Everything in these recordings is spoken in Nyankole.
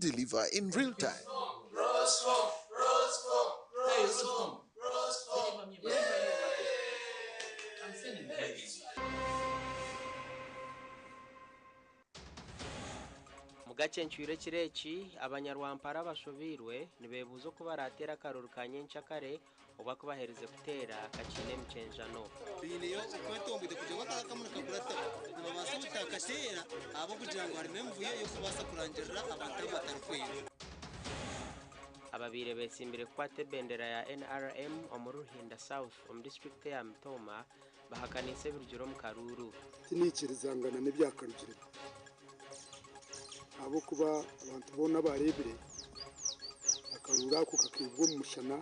deliver in real time. Omu ekiro eki, abanyarwampara abashobeirwe nibeebuuza oku baraateere akaruuru ka nyencakare obu aku baherize kuteera kakiine emikyenjano. Baineyo okwetomboita kugira ngu akaro akamwe nikakuratira nibabaasa obutakateera ahabw'okugira ngu harimu emivuyo y'okubaasa kurangirira abantu abu batarikwenda. Ababaire betsimbire kukwata ebendera ya NRM omuri Ruhinda South omu disiturikiti eya Mitooma bahakaniise ebirugire omu karuuru. Tinikirizangana n'ebyakarugiremu ahabw'okuba abantu boona abareebire akaruuru ako kakaibwa omu mushana.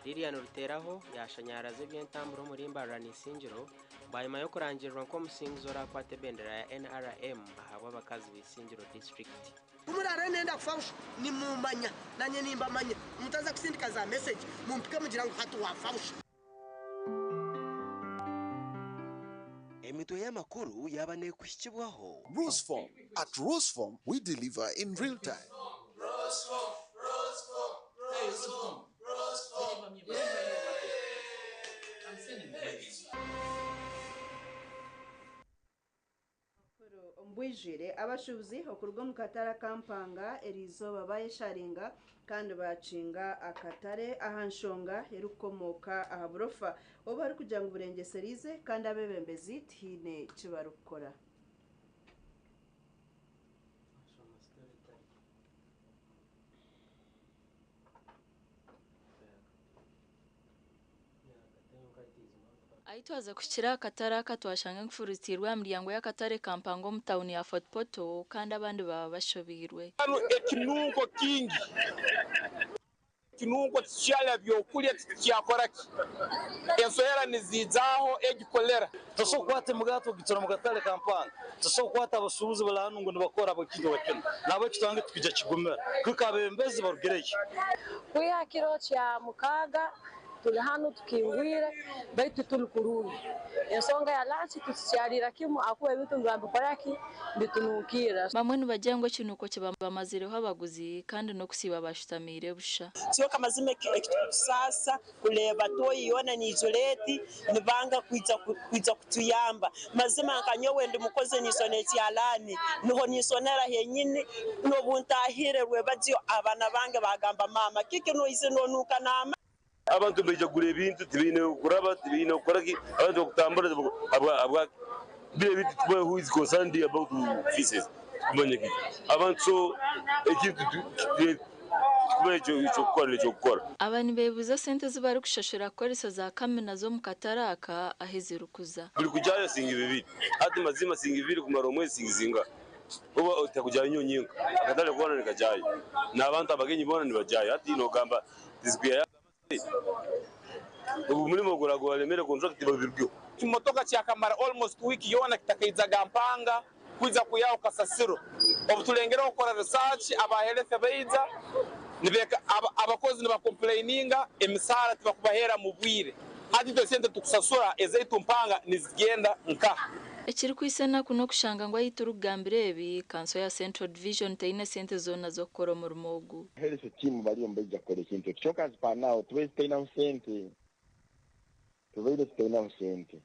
Lilian Ruteraho yashanyaraza eby'entambura omuri Mbarara na Isingiro bwanyima y'okurangirirwa nk'omusinguzi orakwata ebendera ya NRM ahabw'abakazi ba Isingiro disiturikiti. Ku muraare nenda kufa busha, nimummanya, naanye nimbamanya. Mutaza kusindika za mesegi, mumpike mugira ngu hati waafa busha. Emitwe y'amakuru yaba neekuhikibwaho. Rusform. At Rusform, we deliver in real time. Omu bwijwire, abashuubuzi okuruga omu katare aka Mpanga eriizooba bayesharinga kandi bakinga akatare aha nshonga erikukomooka aha burofa obu barikugira ngu burengyeseriize kandi abeebembezi tihaine ki barikukora. Ahi twaza kuhikira akatare aka twashanga enkufuru zitairwe aha miryango y'akatare ka Mpanga omu tawuni ya Fort Portal kandi abandi baba bashobeirwe. Ekinunko kingi, ekinunko tikyalya byokulya, tikyakora ki, ensohera niziijaho egikolera. Tosobola kukwata emigaati ogitura mu katare ka Mpanga, tosobola kukwata abasuubuzi bari hanu ngu nibakora ekintu kinu, nahabweki twange tikwija kigumira kuhika abebembezi barugireyo. Kwiha kiro kya 6 tuli hanu tukingwire, baitu tuli kurungi. Ensonga ya lunch tukikyalira kimu ahakuba ebintu nibiba nibikora ki, bitununkirra. Bamwe nibagira ngu ekinuuko kibamazireho abaguzi kandi n'okusiiba bashutamiire busha. Kyonka mazima ekitukutusaasa kureeba toyi yoona niijura eti nibanga kwija kutuyamba. Mazima nka nyowe ndi mukozi ninsona ekyalaani, niho ninsonera henyini, n'obu ntaahire rwebagyo abaana bange bagamba, "Maama, kiki noize nonuuka n'amaani?" Abantu baija kugura ebintu tibaine kuraba, tibaine kukora ki, abantu bakutambura habwa biri ebintu tukuba who is concerned about fees kumanya ki abantu, so ekintu tukumanya ekyokukora nekyokukora. Aba nibeebuuza sente ezi barikushashura kukoresa za kamina z'omu katare aka ahu zirikuza. Buri kujayo singi 2, hati mazima singi 2 kumara omwezi singi zinga oba otakujayo nyinka, akatare koona nikajayo n'abantu abagenyi boona nibajayo, hati nogamba tizikwihayo ogu mulimo guragwalemere contract babirugyeho. Ekimotoka kyakamara almost week yoona kitakaijaga Mpanga kwija kwihaho kasasiro. Obu tulengereho kukora research, aba health baija nibeka abakozi nibakomplaininga emisaara tibakubaheera mu bwire. Hati itwe sente tukusasura ezaitu Mpanga nizigenda nkaha? Ekirikwisa enaku n'okushanga ngu ahu turikugambira ebi, kanso ya Central Division teine sente zoona z'okukora omurimo ogu. Health team bariyo nibaija kukora ekintu ekyo, kyonka as per now tubaire tutainaho sente, tubaire tutainaho sente,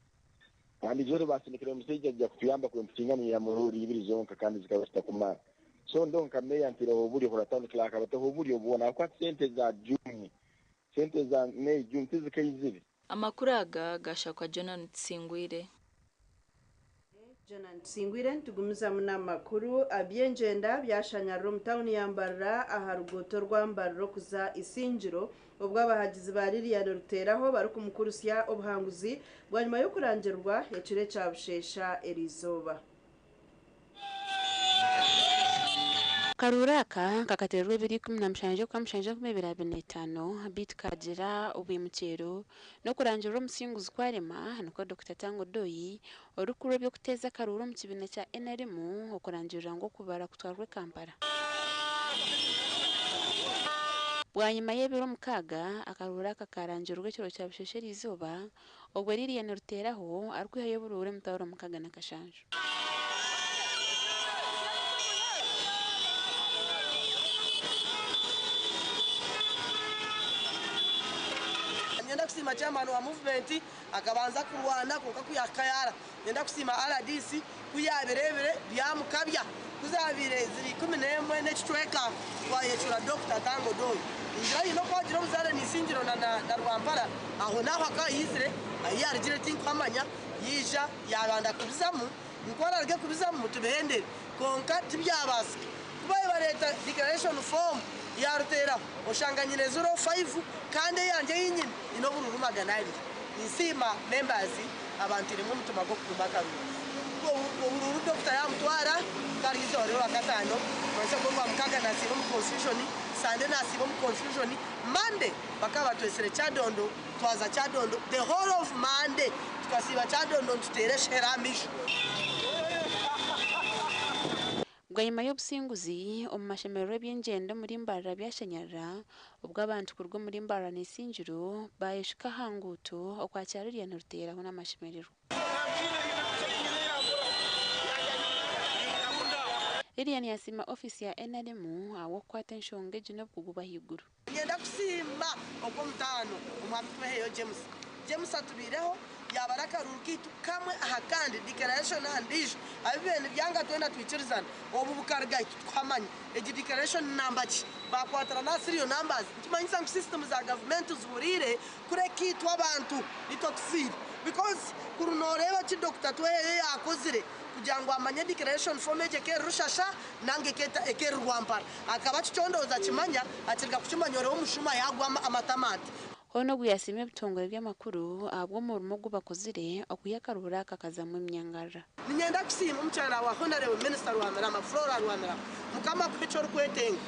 kandi joro basindikire omushaija ajja kutuyamba kwemputinga niihamu roori ibiri zonka kandi zikaba zitakumara. So ndo nka meya ntireho oburyo hura town clerk bateho oburyo bwona ahakuba sente za June, sente za May, June tizikaizire. Amakuru aga gashakwa Jonan Tusingwire. Jonan Tusingwire. Nitugumizamu n'amakuru. Abyengyenda byashanyarira omu tawuni ya Mbarara aha ruguuto rwa Mbarara okuza Isingiro obwo abahagizi ba Lilian Ruteraho barikumukurusya obuhanguzi bwanyima y'okurangirwa ekiro ekya Busheesha eriizooba. Akaruuru aka kakateerwa 27 ogwa 7 2025, beitu kagira obwimukyero n'okurangirira omusinguzi kwarema, nikwo Dr Tanga Odoi, orikukurira eby'okuteeza akaruuru omu kibiina kya NRM, okurangirira ngu okubara kutwarwe Kampala. Bwanyima y'ebiro 6, akaruuru aka karangirwa ekiro kya Busheesha eriizooba, obwo Lilian Ruteraho arikwihayo oburuuru 67. Kusiima chairman wa movement akabanza kurwana kwonka ku yahika yaara. Niinyenda kusiima rdc ku yaabireebire byamukabya. Ku zaabaire ziri 11 n'ekicweka twayecura Dokita Tanga Odoi. Ningira haine oku agira obuzaare na Isingiro na Rwampara, aho n'aho akaba yaizire, ahi yaarugire tinkuhamanya, yaija yaabanda kubizamu, nikwo araruge kubizamu tubihendere. Kwonka tibyabaasika. Ku baabaire bareeta declaration form yaaruteeraho, oshanga nyine ziro faivu kandi eyangye ei nyine nyine oburuuru 200. Ninsiima members abanteiremu omutima gw'okukuuma akaruuru. Oburuuru dokita yaabutwara kare eizooba ry'orwakataano, mwensya gw'orwamukaaga naasiiba omu confusion, Sande naasiiba omu confusion, Monday bakaba batwetsire Kyadondo, twaza Kyadondo the whole of Monday tukasiiba Kyadondo nituteera esheera aha maisho. Bwanyima y'obusinguzi omu mashemererwa eby'engyendo omuri Mbarara byashanyarara obwo abantu kuruga omuri Mbarara na Isingiro baayeshuka aha nguuto okwakira Lilian Ruteeraho n'amashemererwa. Lilian yasiima ofiisi ya NRM ahabw'okukwata enshonga egi n'obukugu bw'ahaiguru. Niinyenda kusiima ogw'omutaano Omwami Tweheyo James. James atubaireho yaabara akaruuru kaitu kamwe aha kandi, declaration aha ndiijo. Ahu bibaire nibyanga twena twikirizana. Obu bukaruga hi titukuhamanya. Egi declaration ni namba ki? Baakwatirana aha serial numbers. Nikimanyisa ngu system za gavumenti zihuriire kureka itwe abantu nitwe tufiire. Because kuri nooreeba eki Dokita Tweheyo yaakozire kugira ngu amanye declaration form egyo eka eri Rushasha nanga eka eri Rwampara. Akaba akicondooza akimanya, akiriga kukimanya oreeba omushuma yaagwa amatama ati. Hoona ogu yasiima ebitongore by'amakuru ahabw'omurimo ogu bakozire okwiha akaruhura aka kazamu emyangarara. Niinyenda kusiima omukyara wa Honourable Minister Rwamirama, Flora Rwamirama. Mukama akuhe eki orikwetenga.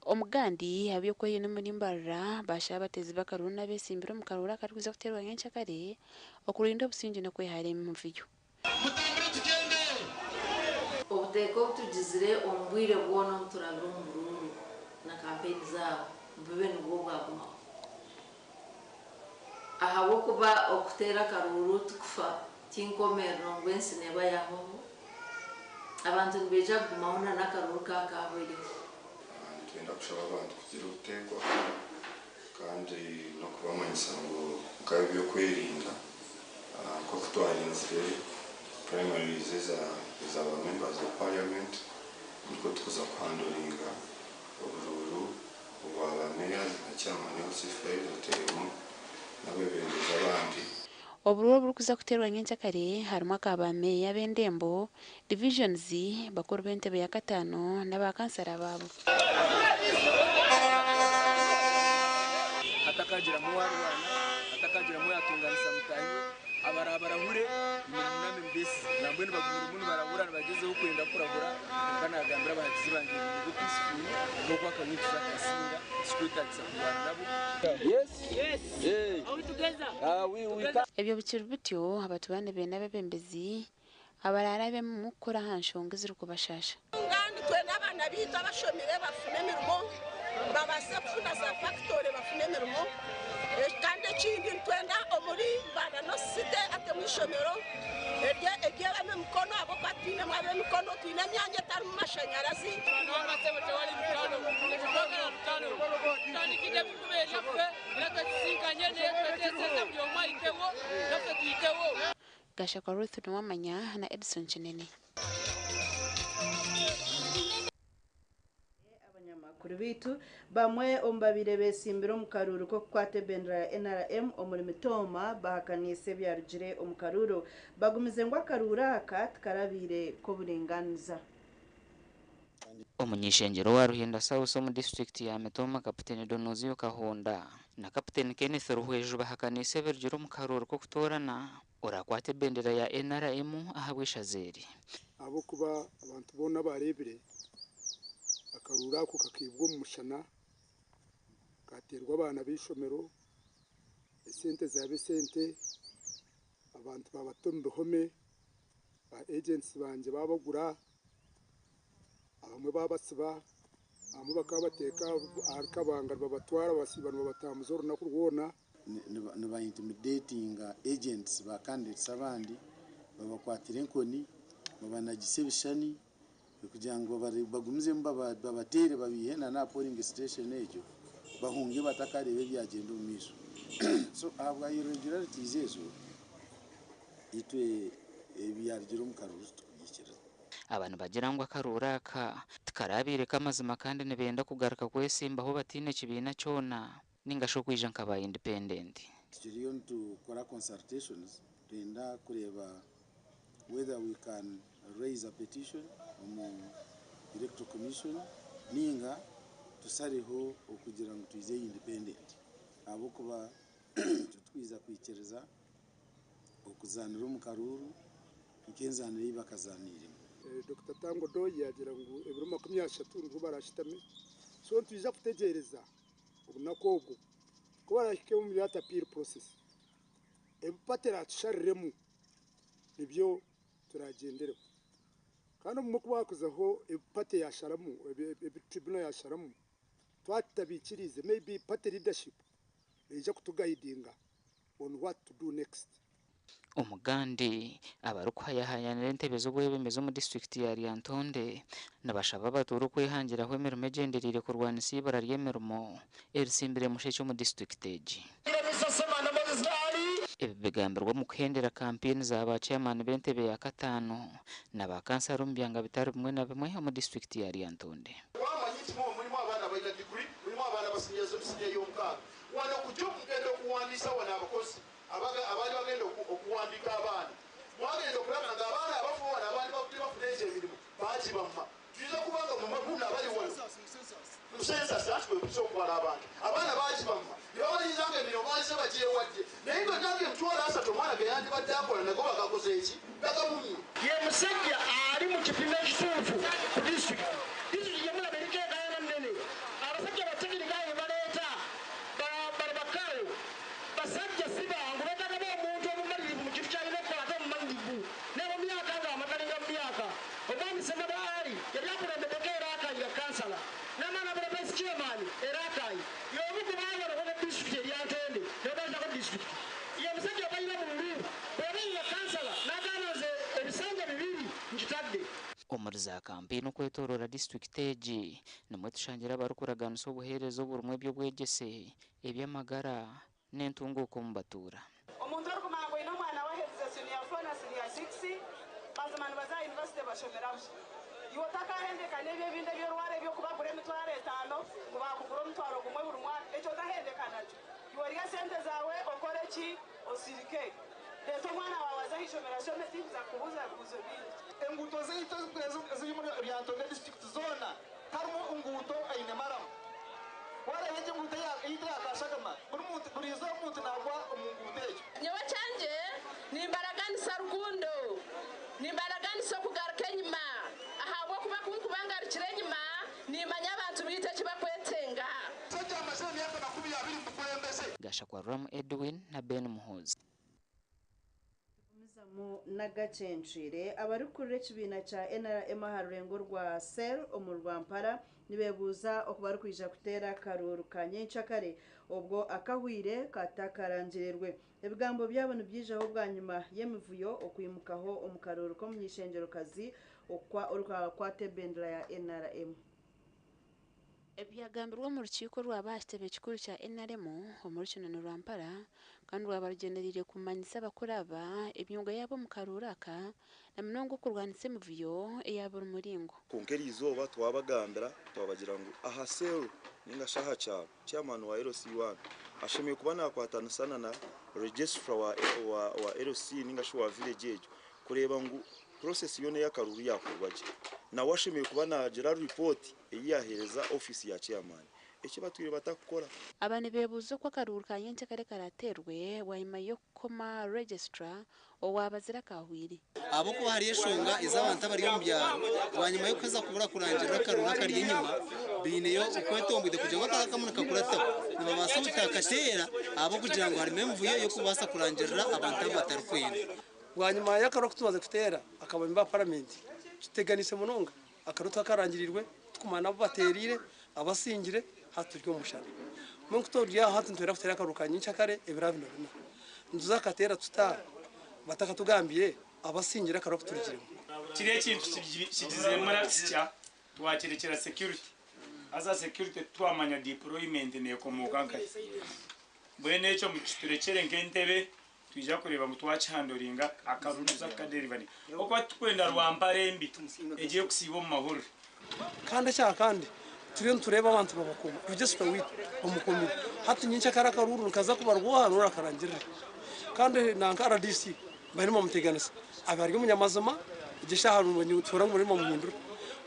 Omugandi ab'ebyokwerinda omuri Mbarara baashaba abateezi b'akaruuru n'abeesimbire omu karuuru akarikuza kuteerwa nyenkyakare okurinda obusingye n'okwehara emivuyo. Obuteeka obu tugizire omu bwire bwona obu turabire omu buruuru na kampeyini zaabo bube nibwo bwagumaho. Ahabw'okuba okuteera akaruuru tikufa, tinkomerero ngu ensi neeba yahwaho, abantu nibaija kugumaho na n'akaruuru kaaba kaahweireho. Nitwenda kushaba abantu kugira obuteekwa kandi n'okubamanyisa ngu nk'ab'ebyokwerinda nk'oku twarinzire primaries eza ba members of parliament nikwo tukuza kuhandoringa oburuuru obwa ba mayors na chairman LC5 oteiremu n'abebembezi abandi. Oburuuru oburikuza kuteerwa nyenkyakare harimu aka ba meeya b'endembo, divisions, bakuru b'entebe ya kataano n'aba kansara baabo. Hatakagiramu owaarwana, hatakagiramu oyaatonganisa mutaahi we, abaraabarahura imwe muhuname mubeesize. Nambwenu bagumiremu nibarahura nibagyezaho kwenda kurahura, kwonka naagambira abahagizi bangye ngu nibo peaceful n'oku akanyinkiza akasinga tikikwetaagisa kurwana nabo. Ebyo bikiri bityo, abatuura nibeenda abeebembezi abaraarabemu kukora aha nshonga ezirikubashaasha. Kandi twena abaana baitu abashomire bafune emirimo, babaase kufuna za fakitore bafune emirimo. Kandi ekindi nitwenda omuri Mbarara North City hatemu eishomero ery'ab'emikono ahabw'okuba twinemu ab'emikono, twine emyanya etarimu mashanyarazi. Gashakwa Ruth Nuwamanya na Edson Kinene. Abanyamakuru baitu bamwe omu babaire besimbire omu karuuru k'okukwata ebendera ya NRM omuri Mitooma bahakaniise ebyarugire omu karuuru bagumize ngu akaruuru aka tikarabaire k'oburingaaniza. Omuny'eishengyero owa Ruhinda South omu disiturikiti ya Mitooma Kaputeni Donozio Kahonda na Kaputeni Kenneth Ruhweju bahakaniise ebirugire omu karuuru k'okutoorana orakwata ebendera ya NRM ahabw'eishaza eri. Ahabw'okuba abantu boona abaareebire akaruuru ako kakaibwa omu mushana, kaateerwa abaana b'eishomero, esente zaaba esente, abantu baabata omu bihome, ba agents bangye baabagura, abamwe baabasiba, abamwe bakaba bateeka ahari kabanga nibabatwara basiiba nibabatambuza orunaku rwona. Niba intimidatinga agents ba candidates abandi, babakwatira enkoni, babanagisa ebishushani kugira ngu bagumizemu babateere babiihe na n'aha polling station egyo bahunge batakareeba ebyagyenda omu maisho. So ahabwa irregularities ezo, itwe ebyarugire omu karuuru titukubyikiriza. Aba nibagira ngu akaruuru aka tikarabaire k'amazima kandi nibenda kugaruka kwesimbaho bataine kibiina kyona ninga shi okwija nka ba independent. Tukiriyo nitukora consultations twenda kureeba whether we can raise a petition omu Electoral Commission ninga tusareho okugira ngu twije independent ahabw'okuba titurikwija kwikiriza okuzaanira omu karuuru nk'enzaaniro ei bakazaaniiremu. Dokita Tanga Odoi yaagira ngu ebiro 30 nibwo baraashutame, so nitwija kutegyereza obunaku obwo ku barahike omu that appeal process, ebi party eraatushariremu nibyo turaagyendereho. Kandi obumwe ku baakuzaho ebi party yaasharamu, ebi tribunal yaasharamu, twaba tutabiikiriize maybe party leadership neija kutugayidinga on what to do next. Omugandi, abarikuhayahayanira entebe z'obwebembezi omu disiturikiti ya Lyantonde nibashaba abatuura okwehangiraho emirimo egyendereire kurwanisa eibura ry'emirimo erisimbire mushekye omu disiturikiti egi. Ebi bigambirwe omu kuhendera kampeyini za ba chairman b'entebe ya kataano na ba kansara omu byanga bitari bimwe na bimwe omu disiturikiti ya Lyantonde. Wamanyi nti mubo mulimu abaana abalina diguri, mulimu abaana abasiniya z'omu siniya ey'omukaaga. Wano kujja okugenda okuwandiisa wano abakozi abaali bagenda okuwandiika abaana, mwagenda okulaba nga abaana abafu wano abaali bafuna egyo emirimu baagibamma. Tuyinza kuba nga muno abali wano mu census anti kwekuyita okubala abantu, abaana baagibamma ne bamaliriza nga emirimu baazze bagyewadde naye nga nange 300,000 omwana ge yandibadde akola nago bagakoze ki? Bagamummye. Ye musajja ali mu kipimo ekituufu ku disitulikiti. Disitulikiti gye mulaba eriko enkaayana nnene. Abasajja abatekinika abo be baleeta ba Barabakao basajja si bangu, beetaagamu omuntu omumalirivu mu kintu ky'alina okukola ate omumalirivu ne mu myaka ng'amatalinga mu myaka. Omwami Ssemada Ali yali akulembeddeko e Rakai nga kkansala n'amala n'abeera Vice Chairman e Rakai. Y'omu ku baalwana okuva ku disitulikiti e Lyantonde ne babaletako disitulikiti. Ye musajja atalina mululu. Bwe yabeera nga kkansala n'agamba nze ebisanja bibiri nkitadde. Omuri za kampeyini okwetooroora disiturikiti egi nimwo tushangire abarikuraganisa obuheereza oburimu eby'obwegyese, eby'amagara n'entunguuka omu batuura. Omuntu orikumanya ngu oine omwana we aherize siniya fo na siniya sikisi, mazima nibaza aha yunivasite bashomera busha. Iwe otakahendeka n'ebyo ebindi ebi orwara eby'okubagura 50,000 ngu baakugura 10,000 buri mwaka, ekyo otahendeka nakyo. Iwe rya sente zaawe okore ki? Osirike. Reeta omwana waawe aze aha ishomero ashome tinkuza kukubuuza bibuuzo bingi. Enguuto zaitu eziri omuri Lyantonde disiturikiti zoona tiharimu nguuto eine maramu. Wareeba egi enguuto eyaitu eya Kashagama buri muntu buri izooba omuntu nagwa omu nguuto egyo. Nyowe ekyangye nimbaraganisa rukundo, nimbaraganisa okugaruka enyima, ahabw'okuba ku nkuba ngarukire enyima, nimanya abantu baitu eki bakwetenga. Omushaija amazire emyaka 20 omu bukulembeze. Gashakwaruramu Edwin na Ben Muhoozi. Tugumizamu n'agacencwire, abarikukurira ekibiina kya NRM aha rurengo rwa Cell omu Rwampara nibebuuza oku barikwija kuteera akaruuru ka nyenkyakare obwo akahwire katakarangirirwe. Ebigambo byabo nibyijaho bwanyima y'emivuyo okwimukaho omu karuuru k'omuny'eishengyerokazi okwa orikukwata ebendera ya NRM. Ebyagambirwe omu rukiiko orwaba aha kitebe kikuru kya NRM omuri Kinoni Rwampara kandi rwaba rugyendereire kumanyisa abakuru aba emyooga yaabo omu karuuru aka na munonga okurwanisa emivuyo eya buri muringo. Kwonka eriizooba twabagambira twabagira ngu aha cell ninga shi aha kyaro chairman wa LC one ashemereire kuba nakwatanisa na na registrar wa wa LC ninga shi wa village egyo kureeba ngu process yoona ey'akaruuru yakorwa gye. Nawe ashemereire kuba nagira report ei yaaheereza ofiisi ya chairman, eki batwire batakukora. Aba nibeebuuza oku akaruuru ka nyencakare karaateerwe bwanyima y'okukoma Registrar owaabazire akaahwire. Ahabw'okuba hariyo enshonga ez'abantu abari omu byaro bwanyima y'okuheza kubura kurangirira akaruuru akari enyima, baineyo okwetomboita kugira ngu akaruuru akamwe nikakurataho nibabaasa obutakateera ahabw'okugira ngu harimu emivuyo y'okubaasa kurangirira abantu abu batarikwenda. Bwanyima y'akaruuru aku tubanza kuteera akaba Member wa Paramenti kituteganiise munonga. Akaruuru tikakarangiriirwe, tikumanya n'abu bateereire, abasingire, hati turi omu mushana. Mbwenu ku turi aho hati nitwenda kuteera akaruuru ka nyenkyakare ebiro abiri na bina. Nituza kukateera tuta batakatugambiire abasingire akaruuru aku turugiremu? Kiri ekintu kigiziremu rakisya twakirekyera security haza security titwamanya deployment nekomooka nkahi. Mbwenu ekyo mukiturekyere nk'entebe twija kureeba ngu twakihandoringa akaruru nituza kukaderivaringa ahabw'okuba titukwenda rwampara embi egiye kusiiba omu mahurire. Kandi ekya kandi turiyo nitureeba abantu babakuuma registra waitu bamukuumire hati nyenkyakare akaruuru nikaza kubarwa oha niwe orakarangirire kandi nanka rdc bariyo nibamuteganisa abe ari omunyamazima egyo eshaaha nituhurira ngu bariyo nibamuhindura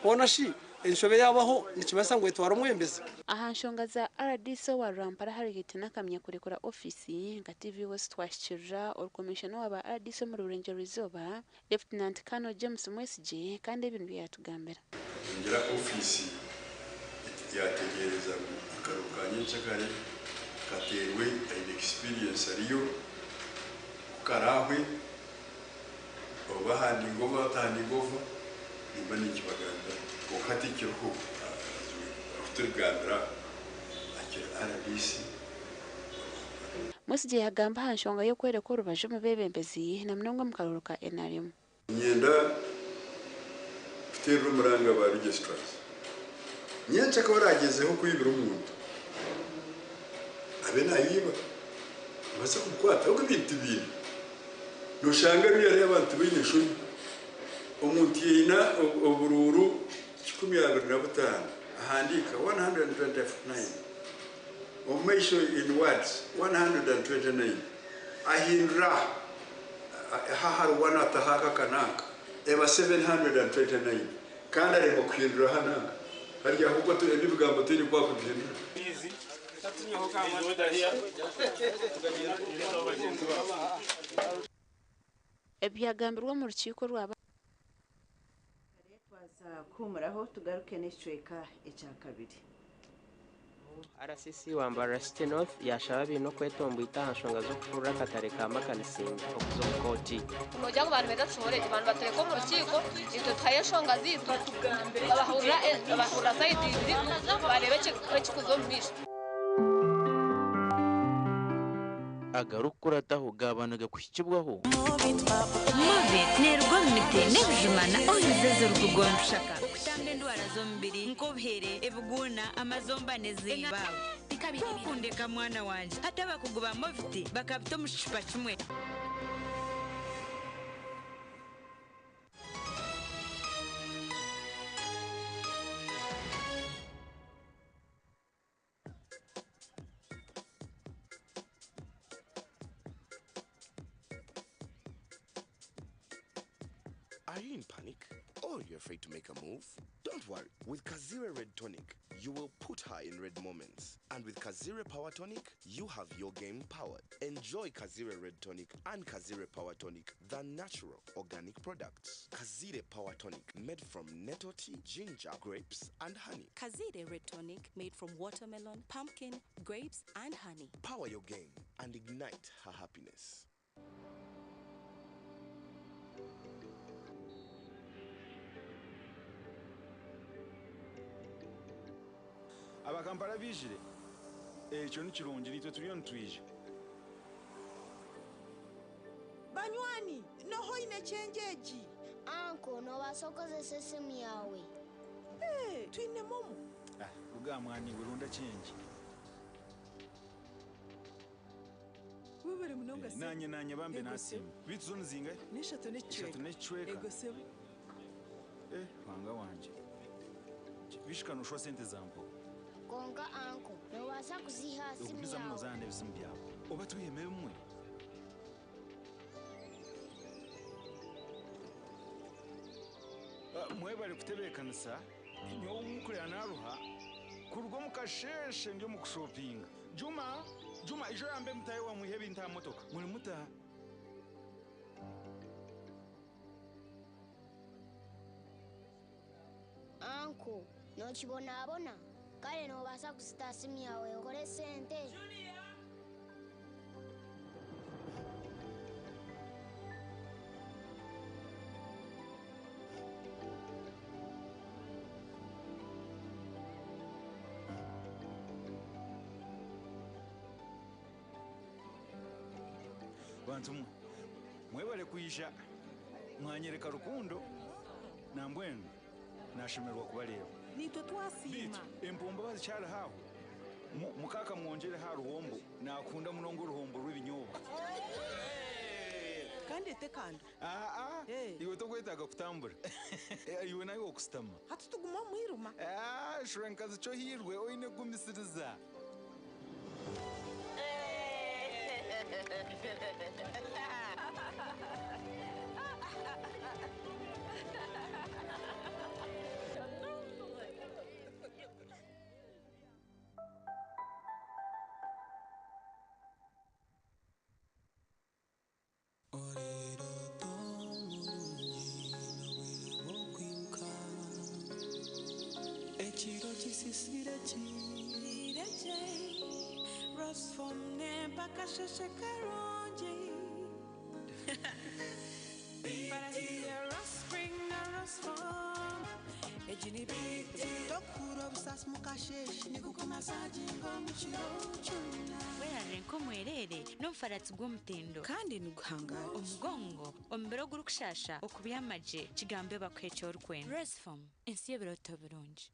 hoona shi enshobe yaabaho nikimanyisa ngu etwara omwebembezi. Aha nshonga za rdc owa Rwampara Harriet Nakamya kurekura ofiisi, nka TV West twahikirira orukomishona owa ba rdc omuri Burengyerwa-izooba, Lieutenant Colonel James Mwesigye kandi ebi nibyo yatugambira. Ningira ofiisi yategereza ngu akaruru ka nyenkyakare kateerwe aine experience ariyo ku karaahwe oba handing over ata handing over nimba ninkibagambira kwonka hati ekiriho ahu turikugambira akiri RDC. Mwesigye yagamba aha nshonga y'okworeka orubaju omu beebembezi na munonga omu karuuru ka NRM. Niinyenda kuteerera omuranga ba registrars. Nyenkya ku oragyezeho kwibira omuntu, abe nayiiba, nibabaasa kukukwata ahabw'okuba ebintu tibiine. Noshanga biriya hariyo abantu baine enshoni. Omuntu yaina oburuuru 25 ahandiika 129 omu maisho in words 129 ahindura aha ahari one ataho aka aka n'aka eba 729 kandi aremwa kuhindura aha n'aka harya ahabw'okuba ebi ebigambo twine kuba kubihindura. Ebyagambirwe omu rukiiko rwa. Twaza kuhumuraho tugaruke n'ekicweka ekyakabiri. RCC wa Mbarara City North yaashaba abaine okwetomboita aha nshonga z'okufurura akatare ka Makanisinga okuza omu kooti. Noogira ngu baanibenda tushobore gye, baanibatureka omu rukiiko itwe tuhayo enshonga zaitu, babahurira sayidi ibiri bareeba ekirikuza omu maisho. Agarikukurataho gaaba nigakuhikibwaho. Movit neeruga omu miti n'ebijuma na oils ezirikuruga omu bishaka okutamba endwara z'omubiri nk'obuhere, ebiguuna, amazomba n'ezindi. Ku okundeka mwana wangye, hati abakugu ba Movit bakabita omu kicupa kimwe. Are you in panic or you're afraid to make a move? Don't worry. With Kazire Red Tonic, you will put her in red moments. And with Kazire Power Tonic, you have your game powered. Enjoy Kazire Red Tonic and Kazire Power Tonic, the natural organic products. Kazire Power Tonic, made from nettle tea, ginger, grapes, and honey. Kazire Red Tonic, made from watermelon, pumpkin, grapes, and honey. Power your game and ignite her happiness. Abakampala biijire ekyo ni kirungi naitwe turiyo nitwija. Banywani, noho oine change egi? Uncle, noobaasa kukozesa esimu yaawe. Ee, twine MoMo. Ah, ruga mwani iwe ronda change. Webare munonga sebo. Nanye nanye bambe Ego nasiima. sebo. Bitu zo nizingahe? N'eshatu n'ekicweka. Eshatu n'ekicweka. Ego sebo. Eh, Ruhanga wangye. Bishika noshwa sente zampo. Konka uncle, noobaasa kuziha aha simu Ogumizamu yaawe. nozaana ebisimu byawe. Oba twiheme bimwe. Ah, mwebale kutebeekanisa nyowe nkurira naruha kuruga omu kasheshe ndi omu kushopinga. Juma, Juma, ijo yambe mutahe wamwiha ebintu aha motoka. Muri mutaha. Uncle, nookibonabona kare noobaasa kuzita aha simu yaawe okore sente. Bantu mwe, mwebale kwija mwanyereka rukundo nambwenu nashemererwa kubareeba. Nitwe twasiima. Bitu empombo bazikyariho aho. Mukaka mwongyere aha ruhombo, naakunda munonga oruhombo rw'ebinyobwa. Kandi etekando. Aa, iwe tokwetaaga kutambura. Iwe nawe okusitama. Hati tuguma omu mwirima. Shura nkazi kyohirwe oine kugumisiriza. Ekiro kisisire kireje Rosfom mpaka sheshe karungi Tokura obusasi mukasheshe nikukumasaginga omukiro kyona. Werarire nk'omwerere n'omufaratsi gw'omutindo kandi niguhangara omugongo omubiri ogurikushasha okubyamagye kigambe bakuha eki orikwenda. Resfom ensi y'ebiroto birungi.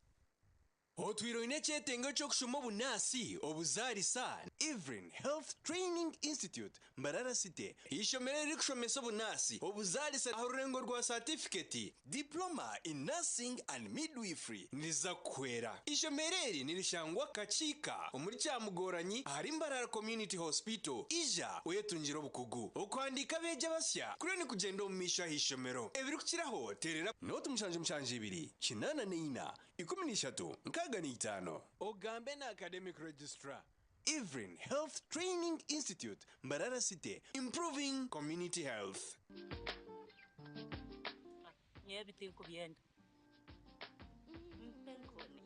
Otwire oine ekyetengo ky'okushoma obunaasi, obuzaarisa, Evelyn Health Training Institute, Mbarara City, eishomero eririkushomesa obunaasi, obuzaarisa aha rurengo rwa saatifiketi, Diploma in Nursing and Midwifery, niriza kukuhwera. Eishomero eri nirishangwa Kakiika omuri Kyamugoranyi ahari Mbarara Community Hospital. Ija oyetungire obukugu. Okuhandiika abeegi abasya kuriyo nikugyenda omu maisho aha ishomero. Ebirikukiraho teerera nooti 772 84 13 65. Ogambe na Academic Registrar, Evelyn Health Training Institute, Mbarara City, improving community health. Nyowe ebi tinkubyenda. Mpa enkoni.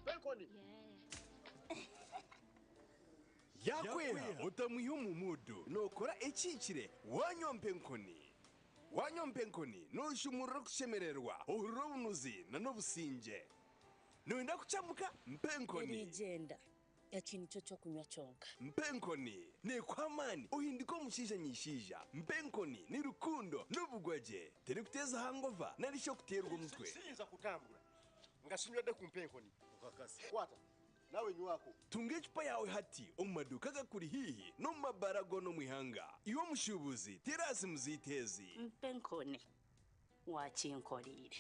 Mpa enkoni. Yakweha otamwiha omu muudu nookora ekihikire wanywa mpa enkoni. Wanywa mpa enkoni nooshumurura okushemererwa, ohurira obunuzi n'obusingye. Nooyenda kucamuka? Mpa enkoni. Eriigyenda, eki nikyo ky'okunywa kyonka. Mpa enkoni neekuha amaani ohinduka omushaija nyishaija. Mpa enkoni ni rukundo n'obugwagye. Terikuteeza hangova nari shi okuteerwa omutwe. Siyinza kutambura nga sinywedde ku mpa enkoni. Kwata nawe nywako. Tunga ecupa yaawe hati omu maduuka agakuri haihi n'omu mabaara goona omu ihanga. Iwe omushuubuzi, teera simu zaitu ezi. Mpa enkoni, waakinkoreire.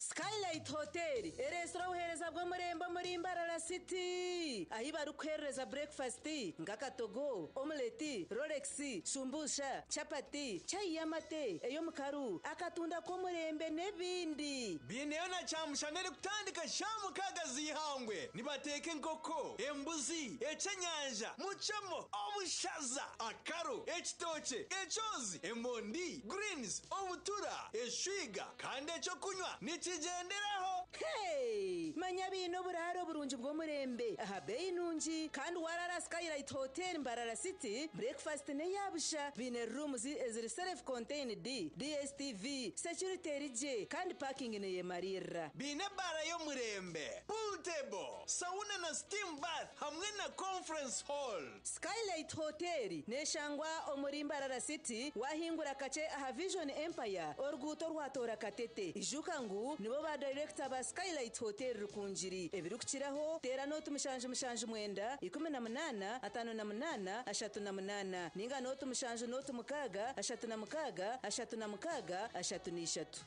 Skylight Hotel ereetsire obuheereza bw'omurembe omuri Mbarara City ahi barikuheerereza breakfast nk'akatogo, omelette, rolex, shumbusha, chapati, chai y'amate, ey'omukaru, akatunda k'omurembe n'ebindi. Biineyo na kyamushana erikutandika shaaha mukaaga z'eihangwe. Nibateeka enkoko, embuzi, ekyenyanja, muchomo, obushaza, akaro, ekitookye, ekyozi, emondi, greens, obutura, eshwiga kandi ekyokunywa nikigyenderaho. Hey! Manya baine oburaaro burungi bw'omurembe aha beeyi nungi kandi warara Skylight Hotel Mbarara City, breakfast n'eya busha. Baine rooms eziri self contained, DSTV, security eri gye kandi parking neyemariirira. Baine ebaara y'omurembe, pool table, sauna na steam bath hamwe na conference hall. Skylight Hotel neshangwa omuri Mbarara City wahingura kakye aha Vision Empire oruguuto rwatoora Katete. Ijuka ngu nibo ba director ba Skylight Hotel Rukungiri. Ebirikukiraho teera nooti 779 18 58 38 ninga nooti 7 nooti 6 36 36 33.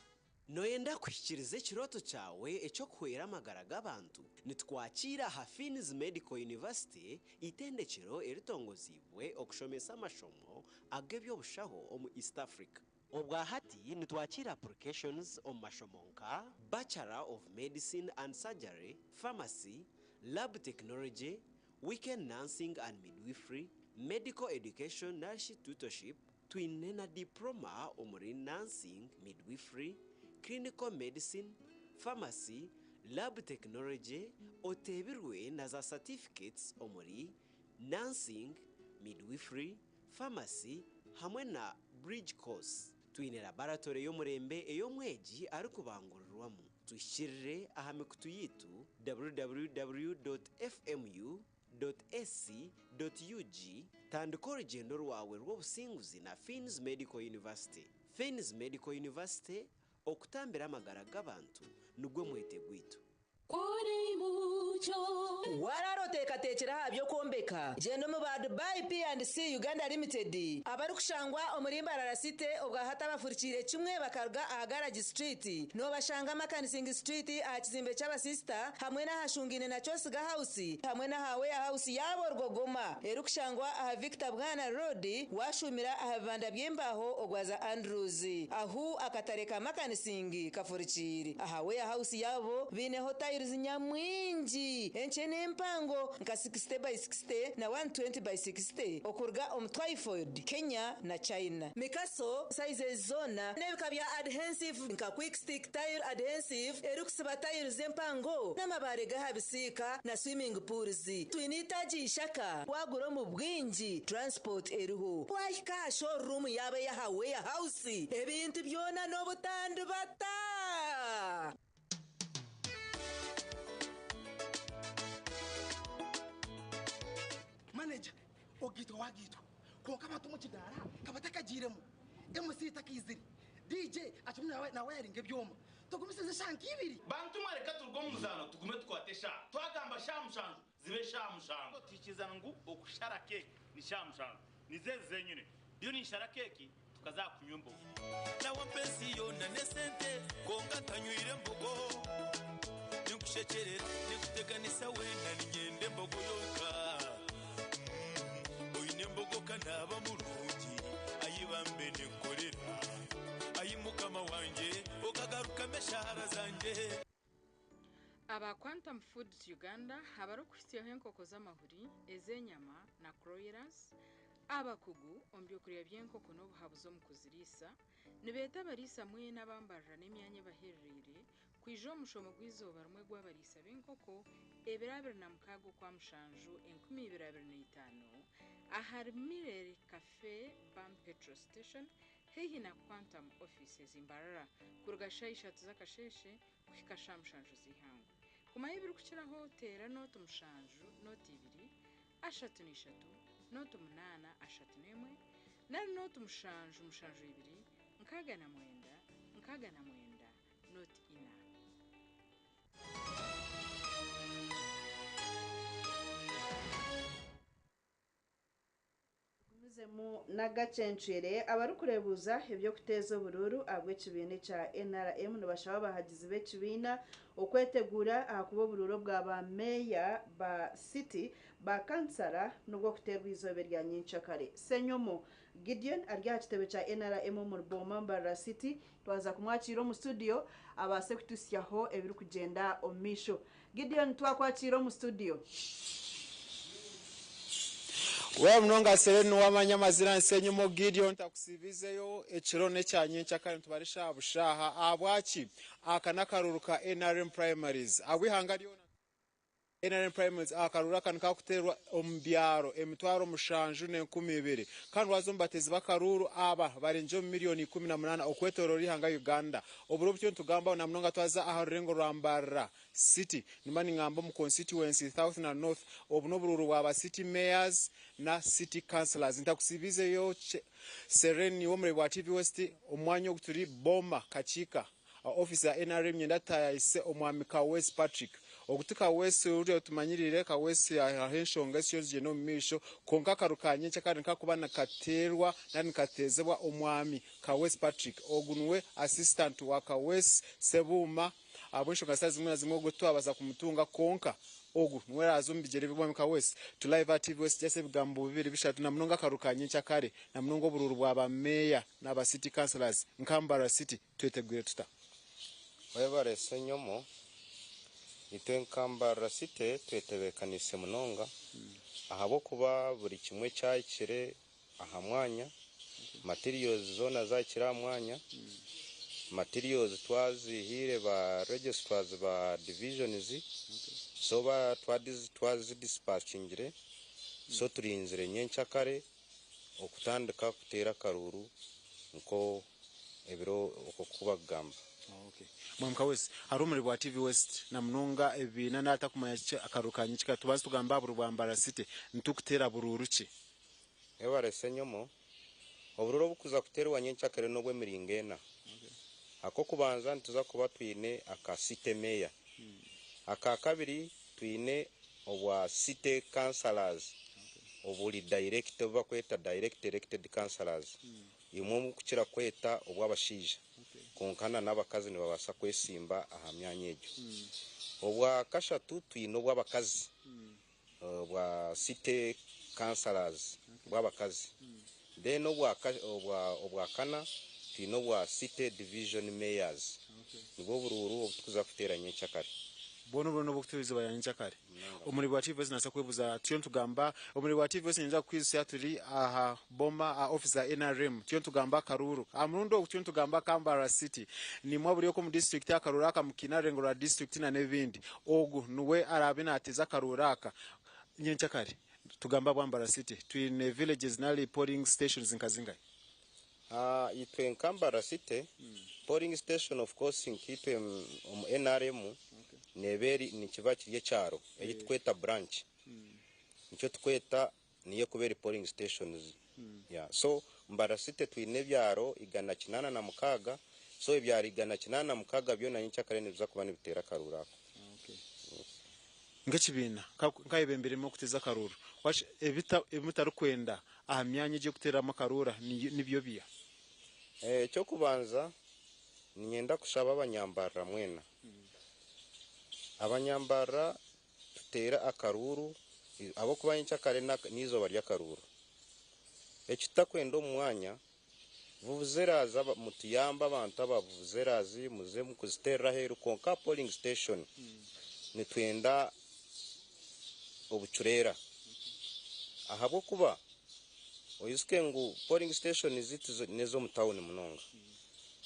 Nooyenda kuhikiiriza ekirooto kyawe eky'okuhwera amagara g'abantu? Nitukwakiira aha Fiins Medical University, eitendekero eritongoziibwe okushomesa amashomo ag'eby'obushaho omu East Africa. Obwa hati nitwakiira applications omu mashomo nka Bachelor of Medicine and Surgery, Pharmacy, Lab Technology, Weekend Nursing and Midwifery, Medical Education narishi Tutorship, Twine na Diploma omuri Nursing, Midwifery, Clinical Medicine, Pharmacy, Lab Technology, oteebirwe na za Certificates omuri Nursing, Midwifery, Pharmacy hamwe na Bridge Course. Twine laboratory y'omurembe ei omwegi arikubangurirwamu. Tuhikirire aha mikutu yaitu www.fmu. Ac. Ug, Tandika orugyendo rwawe rw'obusinguzi na Fiins Medical University. Fiins Medical University, okutambira amagara g'abantu nigwo mwete gwaitu. Warara oteekateekire aha by'okwombeka, gyenda omu ba Dubai P&C Uganda Limited abarikushangwa omuri Mbarara City obwahati abafurikiire kimwe bakaruga aha Garage Street. Noobashanga Makanising Street aha kizimbe ky'abasisita hamwe n'ahashungaine na Kyosiga House hamwe n'aha Warehouse yaabo Rugogoma erikushangwa aha Victor Bwana Road waashuumira aha bibanda by'embaaho ogwaza Andrews ahu akatare ka Makanising kafurikiire. Aha Warehouse yaabo baineho tiles nyamwingi enkye n'empango nka 60 by 60 na 120 by 60 okuruga omu Twyford, Kenya na China. Mikaso sizes zoona n'ebika bya adhensive nka Quick Stick Tile Adhensive erikusiba tiles empango n'amabaare g'aha bisiika na swimming pools. Twine eitaagi ishaka waagura omu bwingi transport eriho. Waahika aha showroom yaabo ey'aha Warehouse ebintu byona n'obutandibata. Manager, ogaitwa wagaitwa kwonka abantu omu kidaara ka batakagiiremu, MC takaizire, DJ akirimu nawayaringa ebyoma, tugumisirize eshaaha nka ibiri. Bantu mwe reka turuge omu muzaano tugume tukwate eshaaha. Twagamba shaaha mushanju zibe shaaha mushanju. Twikiriza ngu okushara keeki ni shaaha mushanju. Nizo ezi zenyine. Ndiyo ninshara keeki tukaza aha kunywa embogo. Nawe ampa ensi yoona n'esente, kwonka ntanywire mbogo. Ninkushekyerera, ninkuteganisa weena, niinyenda embogo yonka. Oine embogo ka naaba murungi, ai bambe ninkukorera. Ai Mukama wangye, okagarukamu eshaara zangye. Aba Quantum Foods Uganda abarikuhitsyaho enkoko z'amahuri, ez'enyama na Croilers, abakugu omu by'okurya by'enkoko n'obuhabuzi omu kuziriisa, nibeeta abariisa mwena aba Mbarara n'emyanya ebaherereire kwija omu mushomo gw'eizooba rimwe gw'abariisa b'enkoko ebiro 26 Okwamushanju 2025 ahari Mirere Cafe Bam Petrol Station haihi na Quantum Offices Mbarara kuruga shaaha ishatu z'akasheeshe kuhika shaaha mushanju z'eihangwe. Kumanya ebirikukiraho teera nooti mushanju nooti ibiri ashatu na ishatu nooti munaana ashatu n'emwe nari nooti mushanju mushanju ibiri 69 69 nooti ina. Tugumizemu n'agacencwire, abarikureebuuza eby'okuteeza oburuuru ahabw'ekibiina ekya NRM nibashaba abahagizi b'ekibiina okweteguura ahakuba oburuuru obwa ba meeya ba city, ba kansara n'obw'okuteerwa eizooba erya nyenkyakare. Ssenyomo Gideon ari aha kitebe kya NRM omuri Booma Mbarara City, twaza kumwakiira omu studio abaase kutuhitsyaho ebirikugyenda omu maisho. Gideon twakwakiira omu studio. Wewe munonga Sereni wamanya amazira Nsenyimo Gideon takusibizeyo ekiro n'ekya nyenkyakare nitubara eshaaha bushaaha ahabwaki aka n'akaruuru ka nrm primaries ahabw'eihanga ryona nrm primaries akaruuru aka nikakuteerwa omu byaro 7,002 kandi waaza omu bateezi b'akaruuru aba barengye omu miriyoni 18 okwetooroora eihanga Uganda oburo butyo nitugambaho na munonga twaza aha rurengo rwa Mbarara City, nimba ningamba omu constituency South na North, obu n'oburuuru bwa ba City Mayors na City Councillors. Ntakusiibiizeyo Serene niiwe omureebi wa TV West, omu mwanya ogu turi Boma Kakiika, aha ofiisi ya nrm nyenda tutaayayise Omwami Kaweesi Patrick. Ogu ti Kaweesi oriya otumanyiriire, Kaweesi hariho enshonga ezityo nizigyenda omu maisho, kwonka akaru ka nyenkya kari nikakuba nikateerwa nari nikateezibwa Omwami Kaweesi Patrick. Ogu niwe assistant wa Kaweesi Ssebuuma. Ahabw'enshonga zitari zimwe na zimwe ogwo titwabaasa kumutunga kwonka ogu niwe araaze omu bigyere by'Omwami Kaweesi. Tu live aha TV West just ebigambo bibiri bishatu na munonga akaruuru ka nyenkyakare na munonga oburuuru bwa ba meeya n'aba city councillors nka Mbarara City twetegwire tuta? Webare Ssenyomo, itwe nka Mbarara City twetebeekaniise munonga ahabw'okuba buri kimwe kyahikire aha mwanya, materials zoona zahikire aha mwanya, materials twazihaire ba registrars ba divisions so twazidisipakingire so turinzire nyenkyakare okutandika kuteera akaruuru nko ebiro okwo oku bakugamba. Mwami Kaweesi, hariho omurimo gwa TV West na munonga ebibiina naatakumanya kiki akaruuru ka nyenkyakare tubanze tugambe aha buruuru bwa Mbarara City nitukuteera buruuru ki? Webare Ssenyomo, oburuuru obukuza kuteerwa nyenkyakare n'obw'emiringo ena. Ak'okubanza nituza kuba twine aka City Mayor. Aka kabiri twine obwa city councillors oburi direct obu bakweta direct elected councillors imwe omukukira kweta obw'abashaija kwonka na n'abakazi nibabaasa kwesimba aha myanya egyo. Obwa kashatu twine obw'abakazi obwa city councillors bw'abakazi then obwa obwa kana twine obwa city division mayors nibwo buruuru obutukuza kuteera nyenkyakare. Bwona oburo n'obw'okuteera eizooba rya nyenkyakare. Omuri bwa TV West nabaasa kwebuuza turiyo nitugamba omuri bwa TV West niinyija kukwijutsya turi aha boma aha office za NRM turiyo nitugamba akaruuru. Aha murundi ogu turiyo nitugamba aka Mbarara City. Nimwe buri oku omu district akaruuru aka mukiine aha rurengo rwa district na n'ebindi. Ogu niwe araabe naateeza akaruuru aka nyenkyakare. Tugambe ahabwa Mbarara City twine villages nari polling stations nka zingahi? Itwe nka Mbarara City, polling station of course nkaitwe omu NRM neeba eri nikiba kiri ekyaro ei tukweta branch nikyo tukweta niyo ekuba eri polling station yeah. So Mbarara City twine ebyaro 806 so ebyaro 806 byona nyenkyakare nibiza kuba nibiteera akaruuru ako. Nk'ekibiina nkayebembeiremu okuteeza akaruuru, washi ebi mutarikwenda aha myanya egi ey'okuteereramu akaruuru nibyo biha? Eky'okubanza niinyenda kushaba abanyambarira mwena. Abanyambarira tuteere akaruuru ahabw'okuba nyenkyakare n'eizooba ry'akaruuru. Eki tutakwenda omu mwanya, vuvuzerazi mutuyambe abantu aba vuvuzerazi muze mukuziteerera aheeru kwonka aha polling station nitwenda obucureera ahabw'okuba oijuke ngu polling station ziitu n'ez'omu tawuni munonga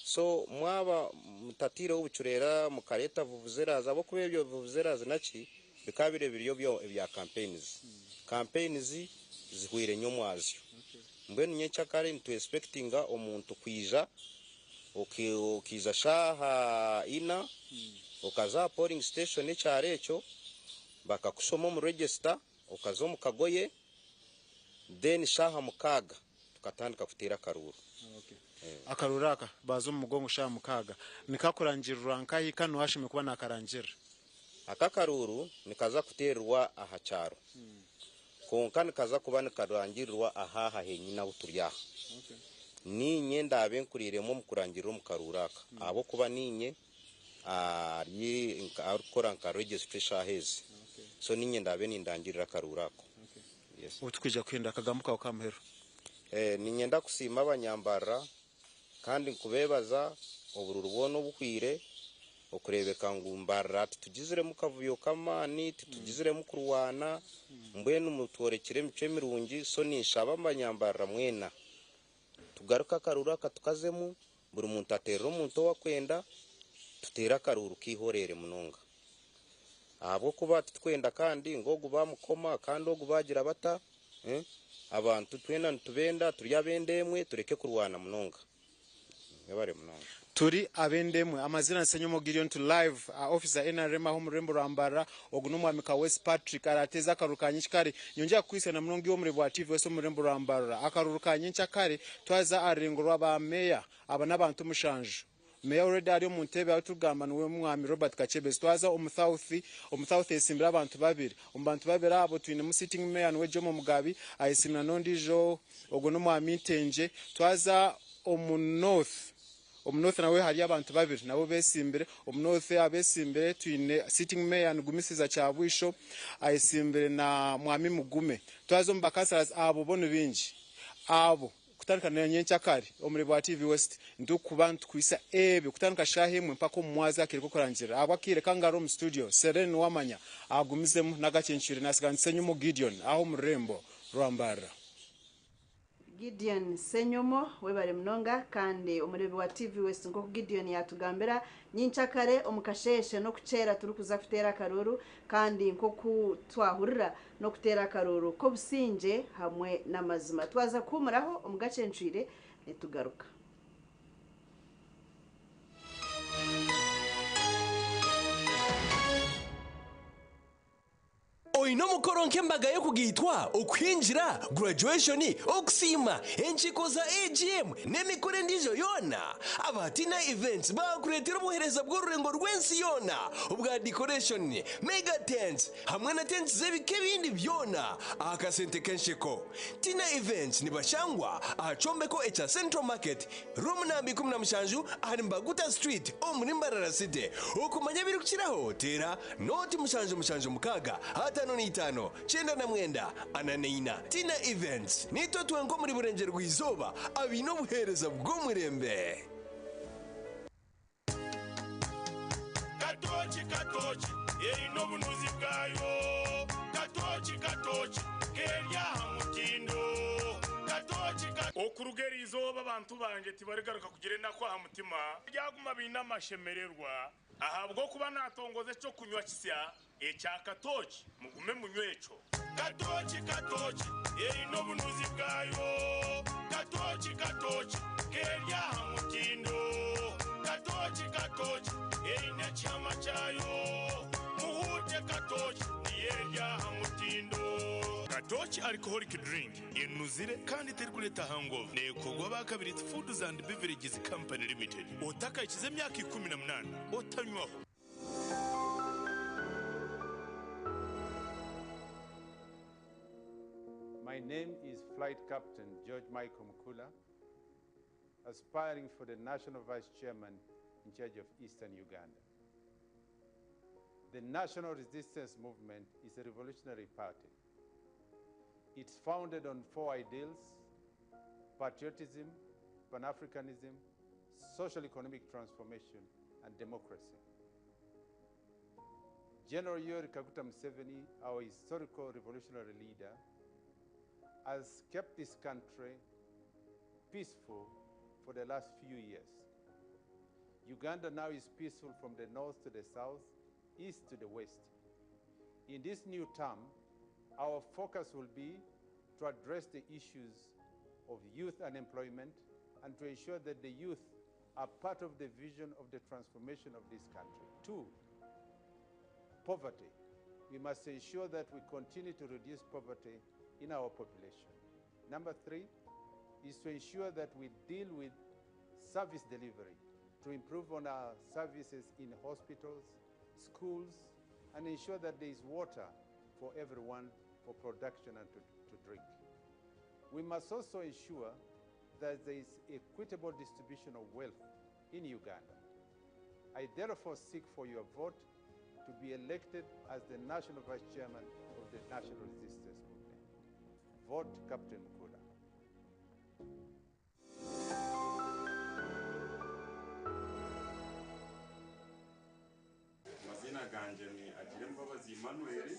so mwaba mutataireho obucureera mukareeta vuvuzerazi ahabw'okuba ebyo vuvuzerazi naki bikaba biri ebiryo ebya campaigns, campaigns zihweire nyomwazyo mbwenu nyenkyakare nitu expectinga omuntu kwija okaija shaaha ina okaza aha polling station ekyaro ekyo bakakushoma omu register okaza omu kagoye then shaaha 6 tukatandika kuteera akaruuru. Akaruuru aka baaza omu mugongo shaaha 6 nikakurangirirwa nkahi kandi nooha ashemereire kuba naakarangirira? Aka akaruuru nikaza kuteererwa aha kyaro kwonka nikaza kuba nikarangirirwa aha henyini ahu turi aha. Niinye ndaabe nkuriiremu omu kurangirira omu karuuru aka ahabw'okuba niinye arikukora nka registry eshaaha ezi so niinye ndaabe nindangirira akaruuru ako. Yes. Obu tukwija kuhenda akagambo kaawe k'aha muheru. Niinyenda kusiima abanyambarira kandi nkubeebaza oburuuru bwona obuhweire okureebeka ngu Mbarara titugiziremu kavuyo k'amaani, titugiziremu kurwana, mbwenu mutworekire emicwe mirungi so ninshaba abanyambarira mwena tugaruke akaruuru aka tukazemu buri muntu ateerere omuntu ou akwenda tuteere akaruuru k'eihoreere munonga ahabw'okuba titukwenda kandi ngu ogu baamukoma kandi ogu baagira bata abantu twena nitubenda turi ab'enda emwe tureke kurwana munonga. Mwebare munonga. Turi ab'enda emwe. Amazina ni Ssenyomo Gideon turi live aha office za NRM aha omu rurembo rwa Mbarara. Ogu n'omwami Kaweesi Patrick arateeza akaruuru ka nyenkyakare. Nyongyera kukwitsya na munonga iwe omureebi wa TV West omu rurembo rwa Mbarara. Akaruuru ka nyenkyakare twaza aha rurengo rwa ba meeya. Aba n'abantu mushanju. Meeya already ari omu ntebe ahu turikugamba niwe mwami Robert Kakyebezi. Twaza omu South, omu South hesimbire abantu babiri. Omu bantu babiri abo twinemu sitting mayor niwe Jomo Mugabi, ayesiimire n'ondiijo ogwo n'omwami Ntengye. Twaza omu North, omu North nawe hariyo abantu babiri nabo besimbire. Omu North abesimbire twine sitting mayor ni Gumisiriza Kyabwisho, ayesimbire na mwami Mugume. Twaza omu ba councillors abo bo ni baingi. Abo Kutandika na nyenkyakare omuri bwa TV West nitukuba nitukwisa ebyo kutandika shaaha emwe mpaka omu mwazyo akaire k'okurangirira. Ahabw'akaire kangare omu studio, Serene Nuwamanya agumizemu n'agacencwire nasiga Nsenyomo Gideon aha omu rurembo rwa Mbarara. Gideon Ssenyomo webare munonga kandi omureebi wa TV West nk'oku Gideon yatugambira nyenkyakare omu kasheeshe n'okukyera turikuza kuteera akaruuru kandi nk'oku twahurira n'okuteera akaruuru k'obusingye hamwe n'amazima. Twaza kuhuumuraho omu gacencwire nitugaruka. Oine omukoro nk'embaga y'okugaitwa, okuhingira, graduation, okusiima, enkiiko za AGM n'emikoro endiijo yoona? Aba Tina Events baakureetera obuheereza bw'orurengo rw'ensi yoona obwa decoration, mega tents hamwe na tents z'ebika ebindi byona aha kasente k'ensheko. Tina Events nibashangwa aha kyombeko ekya Central Market, Room namba 17 ahari Mbaguta Street omuri Mbarara City. Okumanya ebirikukiraho teera noti 776 55 99 44. Tina Events, Nitwe twenka omuri Burengyerwa-izooba abaine obuheereza bw'omurembe. Katooki katooki eine obunuzi bwayo Katooki katooki keri aha mutindo Katooki ka. Okuruga eri izooba abantu bangye tibarigaruka kugira enaku aha mutima, baryaguma baine amashemererwa, ahabw'okuba naatongoza eky'okunywa kisya ekya katooki, mugume munywe ekyo. Katooki katooki eine obunuzi bwayo Katooki katooki keri aha mutindo Katooki katooki eine ekihama kyayo Muhuute katooki niyo eri aha mutindo. Katooki Alcoholic Drink enuzire kandi terikureeta hangover. Neekorwa aba Kabirizi Foods and Beverages Company Limited. Otakahikize emyaka 18 otanywaho. My name is Flight Captain George Michael Mukula, aspiring for the National Vice Chairman in charge of Eastern Uganda. The National Resistance Movement is a revolutionary party. It's founded on four ideals patriotism, Pan Africanism, social economic transformation, and democracy. General Yoweri Kaguta Museveni, our historical revolutionary leader, has kept this country peaceful for the last few years. Uganda now is peaceful from the north to the south, east to the west. In this new term, our focus will be to address the issues of youth unemployment and to ensure that the youth are part of the vision of the transformation of this country. Two, poverty. We must ensure that we continue to reduce poverty in our population. Number three is to ensure that we deal with service delivery to improve on our services in hospitals, schools, and ensure that there is water for everyone for production and to, to drink. We must also ensure that there is equitable distribution of wealth in Uganda. I therefore seek for your vote to be elected as the National Vice Chairman of the National Resistance Movement. Vote Captain Mukula. Amazina gangye ni Agirembabazi Emmanuel,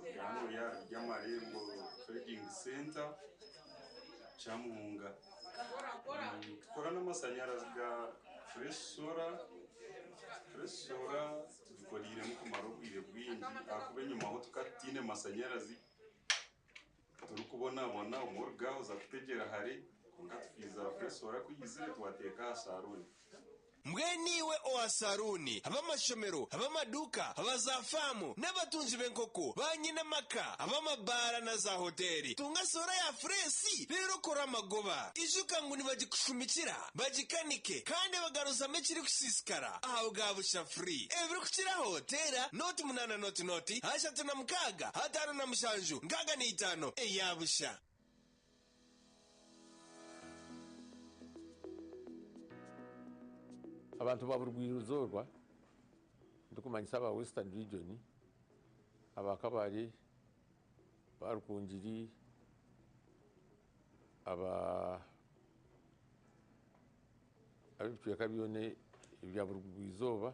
ndi hanu aha Ryamarembo Trading Centre, Kyamuhunga. Nitukora n'amashanyarazi ga Fresh Solar. Fresh Solar tugikoreiremu kumara obwire bwingi ahakuba enyimaho tukaba tutaine mashanyarazi turikubonabona obumwe oruga aha oza kutegyera hare kwonka tukiija Fresh Solar ku yaizire twateeka aha saruuni. Mbwenu iwe owa saruuni, ab'amashomero, ab'amaduuka, aba za faamu, n'abatungi b'enkoko, ba nyine amaka, ab'amabaara na za hoteeri, tunga soora ya fureesi reero okore amagoba. Ijuka ngu nibagikushumikira, bagikanike, kandi bagaruzamu ekirikusiisikara aha bwa busha free. Ebirikukiraho, teera nooti munaana nooti nooti, 36, 57, 65 eya busha. Abantu ba burugwa-izooba ndikumanyisa aba Western Region, aba Kabale, aba Rukungiri, aba ab'ebicweka byona ebya burugwa-izooba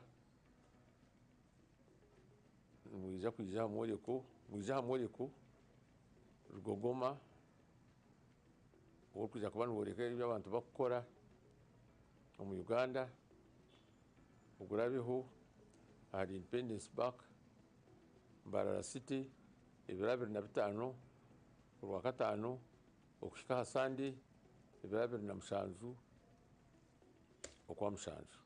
nimwija kwija aha mworeko, mwije aha mworeko Rugogoma ogurikwija kuba nigworeka ebi abantu barikukora omu Uganda ogurabeho ahari Independence Park, Mbarara City ebiro 25 Orwakataano okuhika aha Sande ebiro 27 Okwamushanju.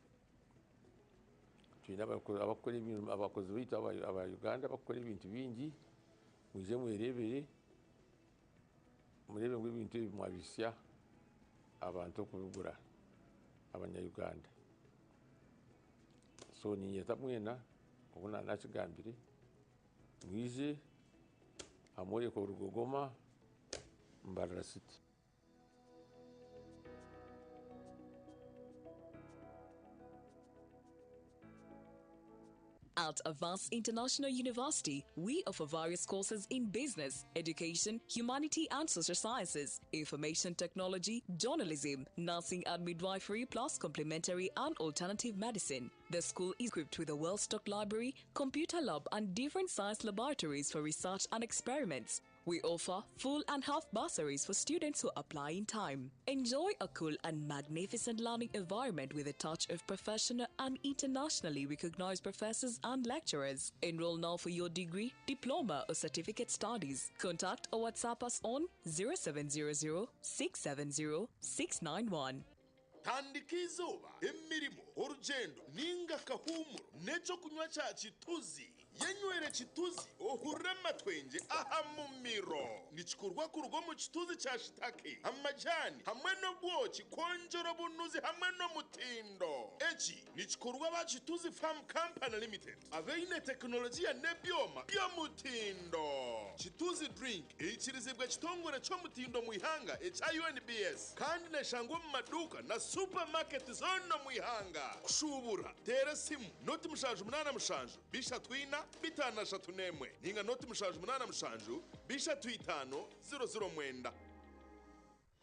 Twine abakukora ebintu, abakozi baitu aba Uganda abakukora ebintu bingi, mwije mwerebere, mureebe ngu ebintu ebi mwabihitsya abantu okubigura abanya Uganda. So niinyeta mwena nk'oku naakigambire, mwije aha mworeko Rugogoma Mbarara City. At Avance International University, we offer various courses in business, education, humanity and social sciences, information technology, journalism, nursing and midwifery, plus complementary and alternative medicine. The school is equipped with a well-stocked library, computer lab and different science laboratories for research and experiments. We offer full and half bursaries for students who apply in time. Enjoy a cool and magnificent learning environment with a touch of professional and internationally recognized professors and lecturers. Enroll now for your degree, diploma, or certificate studies. Contact or WhatsApp us on 0700 670 691. Tandika izooba, emirimo, orugyendo ninga akahuumuro n'ekyokunywa kya Kituzi. Yenywere Kituzi ohurire amatwengye aha mumiro. Nikikorwa kuruga omu kituzi kya shitake, amajani hamwe n'obwoki kwongyera obunuzi hamwe n'omutindo. Eki nikikorwa aba Kituzi Farm Company Limited abaine tekinologiya n'ebyoma by'omutindo. Kituzi Drink eikirizibwa ekitongore ky'omutindo omu ihanga ekya UNBS kandi neshangwa omu maduuka na supamaketi zoona omu ihanga. Kushuubura, teera esimu noti 787 34 51 ninga noti 787 35 00 9.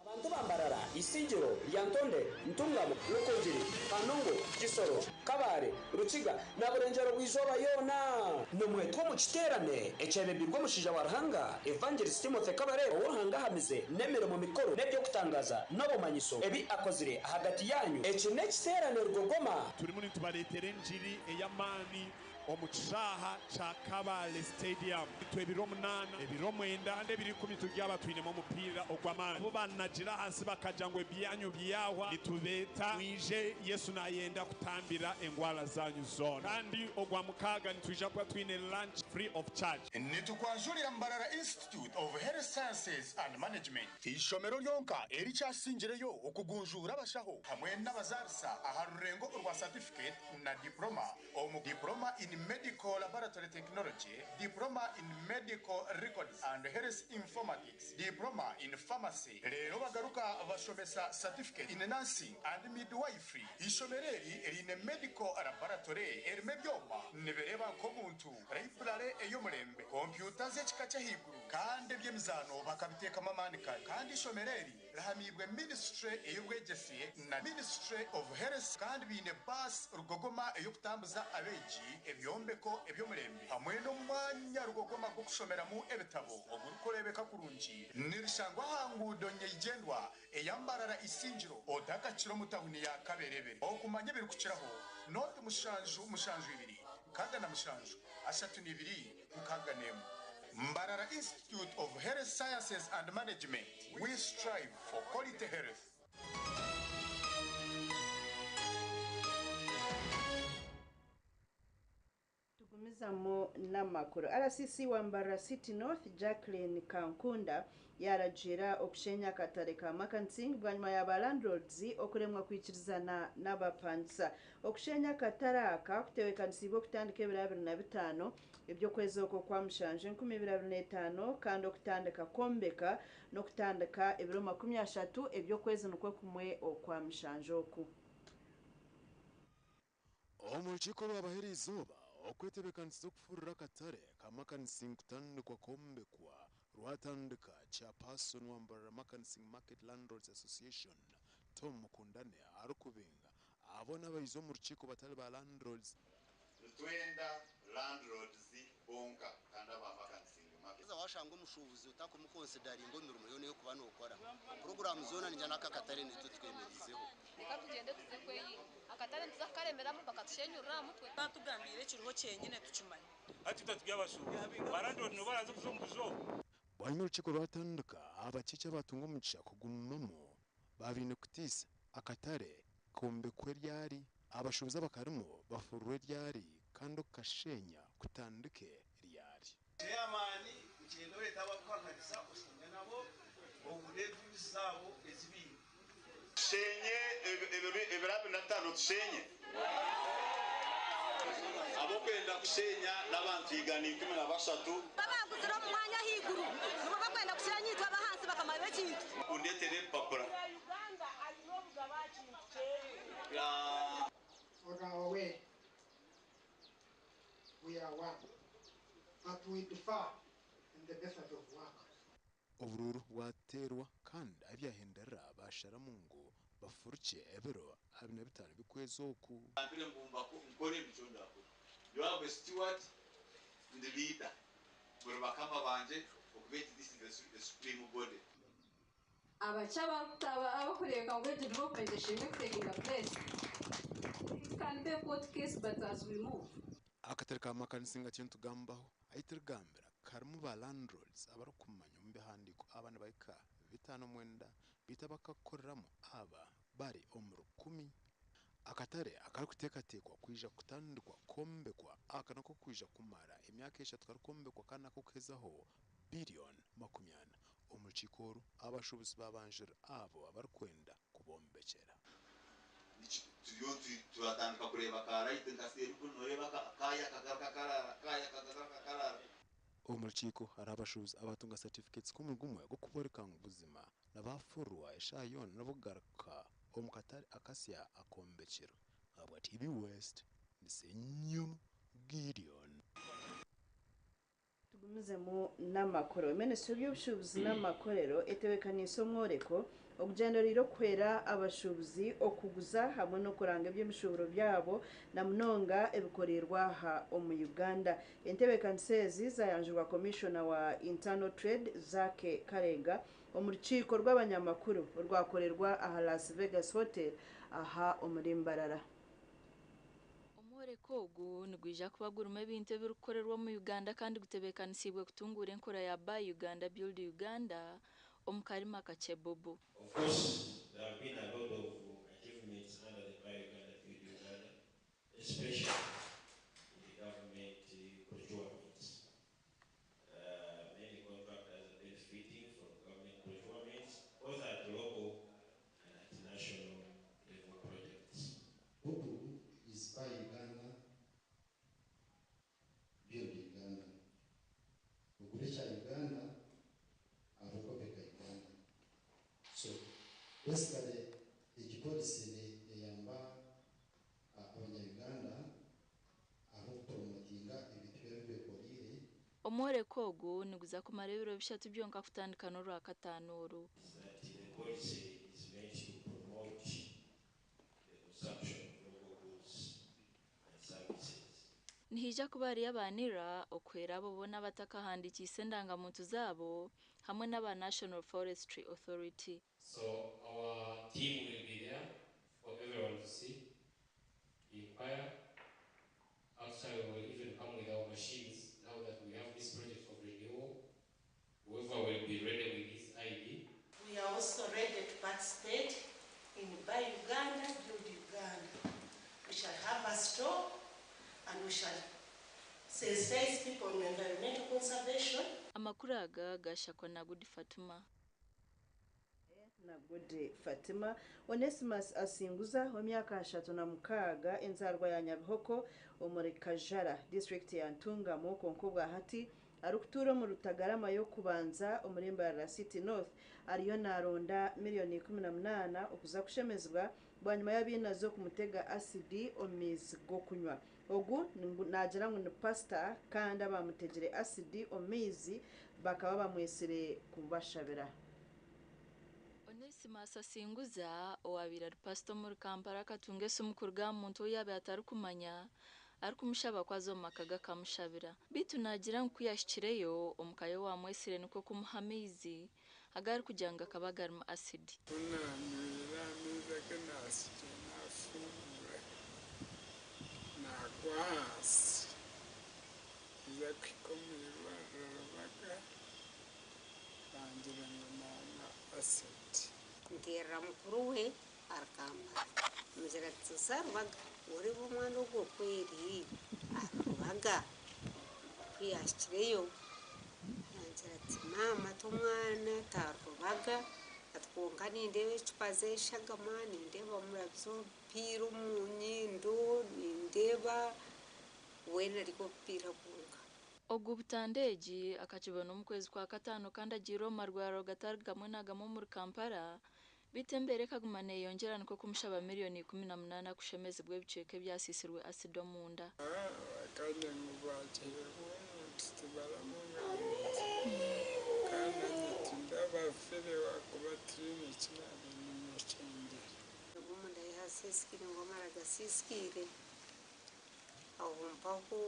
Abantu ba Mbarara, Isingiro, Lyantonde, Ntungamo, Rukungiri, Kanungu, Kisoro, Kabale, Rukiga na Burengyero bw'eizooba yoona nimwetwa omu kiteerane ekyebembirwe omushaija wa Ruhanga Evangelist Timothy Kabarebe ou Ruhanga ahamize n'emirimo mikuru n'eby'okutangaaza n'obumanyiso ebi akozire ahagati yaanyu. Eki n'ekiteerane rugogoma. Turimu nitubareetera engiri ey'amaani omu kishaaha kya Kabale Stadium. Itwe ebiro munaana, ebiro mwenda kandi ebiro ikumi turyaba twinemu omupiira ogw'amaani. Abu banagira ahansi bakagira ngu ebyanyu byahwa, nitubeeta mwije, Yesu nayenda kutambira engwara zanyu zoona. Kandi Ogwamukaaga nitwija kuba twine lunch free of charge. Nitukwanjurira Mbarara Institute of Health Sciences and Management, eishomero ryonka erikyasingireyo okugunjuura abashaho hamwe n'abazaarisa aha rurengo orwa satifiketi na diploma omu Diploma in Medical Laboratory Technology, Diploma in Medical Records and Health Informatics, Diploma in Pharmacy reero bagaruka bashomesa Certificate in Nursing and Midwifery. Eishomero eri riine Medical Laboratory erimu ebyoma nibireeba nk'omuntu, Library ey'omurembe, kompyuta z'ekika ky'ahaiguru kandi eby'emizaano bakabiteekamu amaani kare. Kandi eishomero eri Rihamiibwe Minisitule ey'Obwegyese na Ministry of Health kandi baine baasi rugogoma ey'okutambuza abeegi, ebyombeko eby'omurembe hamwe n'omwanya rugogoma gw'okushomeramu ebitabo ogurikureebeka kurungi. Nirishangwa aha nguudo nyeigyendwa eya Mbarara Isingiro otakakira omu tahuni ya Kaberebere. Okumanya ebirikukiraho, nooti 772 67 32 61. Mbarara Institute of Health Sciences and Management, we strive for quality health. Tugumizamu n'amakuru. RCC wa Mbarara City North, Jacqueline Kankunda yaaragiira okushenya akatare ka Makansing bwanyima ya ba landlords okuremwa kwikirizana n'abapangisa. Okushenya akatare aka kutebeekanisiibwe okutandika ebiro 25 eby'okwezi oku okwa mushanju 2025 kandi okutandika kwombeka n'okutandika ebiro 30 eby'okwezi nikwo kumwe okwa mushanju oku. Omu rukiiko orwabaho eriizooba, okwetebeekanisiza okufurura akatare ka Makansing kutandikwa kwombekwa rwatandika, Chairperson wa Mbarara Makansing Market Landlords Association, Tom Mukundane arikubinga abo n'abaija omu rukiiko batari ba landlords. Nitwenda landlords bonka kandi aba Makansing Market. Haza waashanga omushuubuzi otarikumukonsidaringa omu mirimo yoona ei orikuba nookora, puroguraamu zoona ningira n'aka akatare nitwe twemereizeho. Reka tugyende tuze kweyinga. Akatare nituza kukaremeramu bakatushenyurira aha mutwe. Baatugambiire ekiriho kyenyine tukimanye. Hati itwe turi abashuubuzi, ba landlord nibo baraza kuza omu buju obu. Bwanyima orukiiko rwatandika, abakiiki abaatunga omugisha kugumamu baabaine kutiisa akatare kombekwe ryari. Abashubuzi abakarimu bafururwe ryari kandi okukashenya kutandike ryari. Chairman ugenda oreta abakuhakanisa oshenya nabo ohure views zaabo ezibaine. Tushenye ebiro 25 tushenye. Abokwenda kushenya n'abantu 113. Babaguzire omu mwanya ahaiguru nibo bakwenda kushenya itwe ab'ahansi bakamara ekintu. Undetere ebipapura. On our way, we are one, but we differ in the method of work. Oburuuru bwateerwa kandi abyahenderera basharamu ngu bafurukye ebiro 25 by'okwezi oku. Ngambire ngu nkore ebyo ndakora. You have a steward and the leader. Buri bakama bangye okuba eti this is the supreme body. Abakye abakureebeka ngu egi development eshemereire kutakinga place. It can be a court case but as we move. Akatare ka Makanisi nga tiyo nitugambaho ahiturigambira karimu ba landlords abarikumanya omu bihandiiko aba nibahika 59 beitu abakakukoreramu aba bari omu 1,000. Akatare akarikuteekateekwa kwija kutandikwa kwombekwa aka nako kwija kumara emyaka 3 karikwombekwa kandi nako kuhezaho biliyoni 40. Omu rukiiko oru abashuubuzi babanjire abo abarikwenda kubombekyera. Turiyo turatandika kureeba ka light nka seeri kunu noreeba kaaya kagaruka karaara kaaya kagaruka karaara. Omu rukiiko hariho abashuubuzi abatunga certificates k'omuri gumwe gw'okuboreka ngu buzima nabafururwa eshaaha yoona n'obugaruka omu katare akasya akombekirwe. Ahabwa TV West, ndi Ssenyonyi Gideon. Tugumizemu n'amakuru. Minisitule y'eby'obushuubuzi n'amakorero etebekaniise omworeko ogugyendereire okuhwera abashuubuzi okuguza hamwe n'okuranga eby'emishuuburo byabo na munonga ebikoreirwe aha omu Uganda. Entebeekanisa ezi zayanjurwa Komishona wa Internal Trade Zaake Karenga omu rukiiko rw'abanyamakuru orwakorerwa aha Las Vegas Hotel aha omuri Mbarara. Omworeko ogu nigwija kuba gurimu ebintu ebirikukorerwa omu Uganda kandi gutebeekanisiibwe kutunguura enkora ya Buy Uganda Build Uganda omu karimi akakye BUBU. Of course, there have been a lot of achievements under the Buy Uganda Build Uganda, especially in the government procurements. Many contractors are benefiting from government procurements, both at local and at national level projects. BUBU is Buy Uganda, Build Uganda. Ogure kya Uganda, ahabw'okwombeka Uganda. So basically, egi policy neyamba abanya-Uganda ahabw'okupromotinga ebintu byabo ebi bekoreire. Omworeko ogu niguza kumara ebiro 3 byonka kutandika n'orwakataano oru. That the policy is meant to promote the consumption of local goods and services. Nihaija kuba hariyo abanira okuhwera abo boona abatakahandikiise endangamuntu zaabo hamwe n'aba National Forestry Authority. So our team will be there for everyone to see, inquire. Actually, we will even come with our machines now that we have this project of renewal. Whoever will be ready with his ID. We are also ready to participate in Buy Uganda, Build Uganda. We shall have a store and we shall sensitize people on environmental conservation. Amakuru aga gashakwa na Gudi Fatuma. Na Gudi Fatima. Onesimus Asinguza w'emyaka 36 enzarwa ya Nyabihoko omuri Kajara district ya Ntungamo konka obwahati arikutuura omu Rutagarama y'okubanza omuri Mbarara City North ariyo naronda miliyoni 18 okuza kushemezibwa bwanyuma y'abiinazi okumutega asidi omu maizi g'okunywa. Ogu naagira ngu ni pasita kandi abamutegire asidi omu maizi bakaba bamwesire kubashabira. Onesimus Asinguza owabaire ari pasita omuri Kampala akatunga esimu kuruga aha muntu ou yaabaire atarikumanya arikumushaba kwaza omu maka ge akamushabira. Beitu naagira ngu ku yashikireyo omuka ye owamwesire nikwo kumuha amaizi agarikugira ngu gakaba garimu asidi. Kunanywire amaizi age naasukire naafungura naagwa ahansi nza kuhika omu irwariro Rubaga bangira ngu nanywa asidi. Nterera mukuru we ari Kampala mugira ati nza Rubaga Oreeba omwana ogwo kweri arubaga ku yaahikireyo yangira ati maama ti omwana tarubaga ati kwonka nindeeba ecupa z'eshagama nindeeba murabiza obupiira omu nyindo nindeeba weena ari obupiira bwonka. Ogu butanda egi akakibona omu kwezi kwa kataano kandi agiire omu marwariro gatari gamwe na gamwe omuri Kampala beitu embeera ekaguma neeyongyera nikwo kumushaba miliyoni 18 kushemezibwa ebicweka ebyasiisirwe asidi omunda. Kandi ngu bwakiheebwa omuntu tibaramugambira kandi tindabafire wakuba tiine ekinaaba niinyekyengera. Omunda ye hasiisikire ngu amara gasiisikiire aho mpaho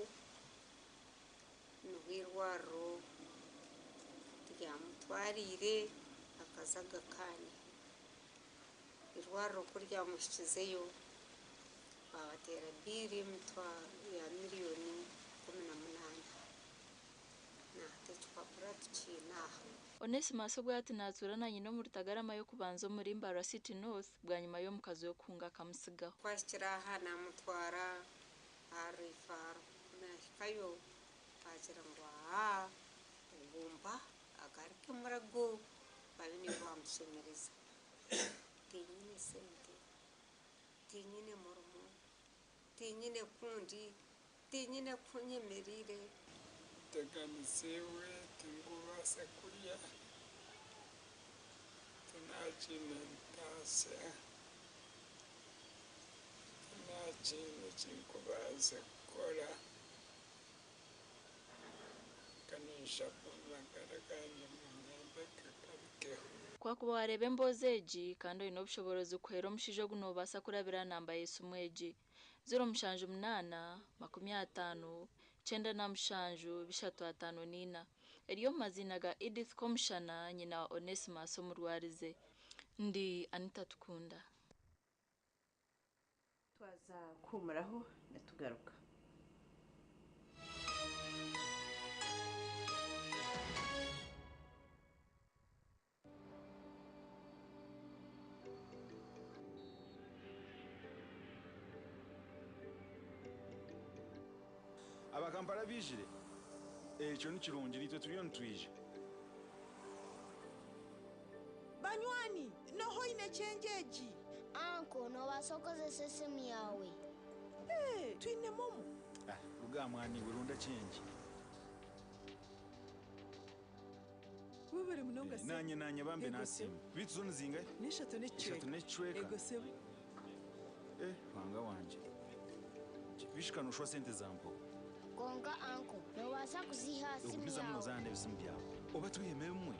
niho eirwariro ryamutwariire akaza Aga Khan. Eirwariro ku ryamuhikizeyo babateera biiri emitwaro ya miliyoni 18 nahati ekipapura tukiine aha. Onesimus obwo ati naatuura na nyina omuri Tagarama y'okubanza omuri Mbarara City North bwanyima y'omukazi we kuhunga akamusigaho. Twahikire aha namutwara aha referral nahikayo bagira ngu aa ogumba agaruke Murago babe niyo bamushemereza. Tinyine sente, tinyine murimo, tinyine kundi, tinyine kunyemerire. Nteganisiibwe tinkubaasa kurya tinakiine ntaasya tinakiine ekinkubaasa kukora kaninshaba amagara gangye munyambe gagarukeho. Kwakuba wareeba emboozi egi kandi oine obushoborozi kuhwera omushaija ogu noobaasa kurabira aha namba y'esimu egi 078 50 97 354 eri omu maziina ga Edith Komushana nyina wa Onesimus omurwarize. Ndi Anita Tukunda. Twaza kuhumuraho nitugaruka. Abakampala bijire ekyo ni kirungi nitwe turiyo nitwija. Banywani, noho oine change egi? Uncle, noobaasa kukozesa esimu yaawe. Ee, twine MoMo. Ah, ruga mwani iwe ronda change. Webare munonga sebo. Nanye nanye bambe. Ego. Nasiima. Bitu zo nizingahe? N'eshatu n'ekicweka. Eshatu n'ekicweka. Ego sebo. Eh, ruhanga wangye, bishika noshwa sente zampo. Konka uncle, noobaasa kuziha aha simu Okumizamu yaawe. nozaana ebisimu byawe oba twiheme bimwe.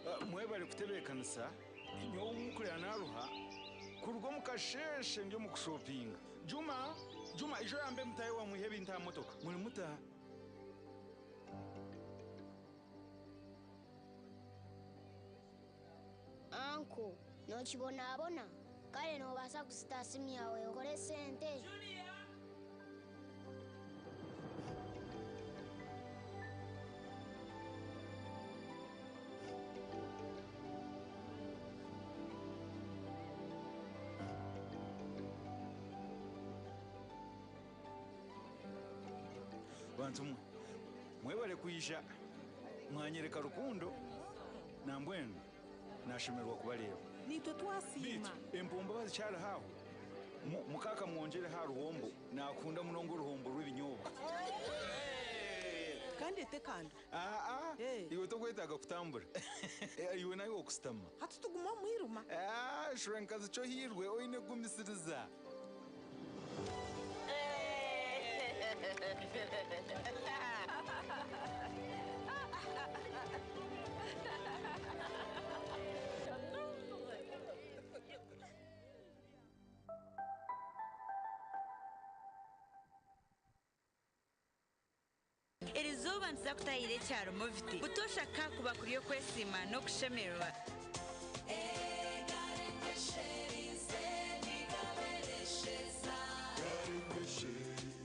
Ah, mwebale kutebeekanisa. Nyowe omukurira naruha kuruga omu kasheshe ndi omu kushopinga. Juma, Juma, ijo yambe mutahe wamwiha ebintu aha motoka muri mutaha. Uncle, nookibonabona kare noobaasa kuzita aha simu yaawe okore sente. Bantu mwe mwebale kwija mwanyereka rukundo nambwenu nashemererwa kubareeba. Nitwe twasiima. Empombo bazikyari aho. Mukaka mwongere ha ruhombo nakunda munonga oruhombo rw'ebinyobwa. Kandi etekando. Aa, iwe tokwetaaga kutambura. Eh, iwe nawe okusitama. Hati tuguma omwiruma. Shura nkazi kyo hirwe oine kugumisiriza. Erizooba nituza kutahira ekyaro Moviti butoosha kakuba kuri okwesiima n'okushemererwa.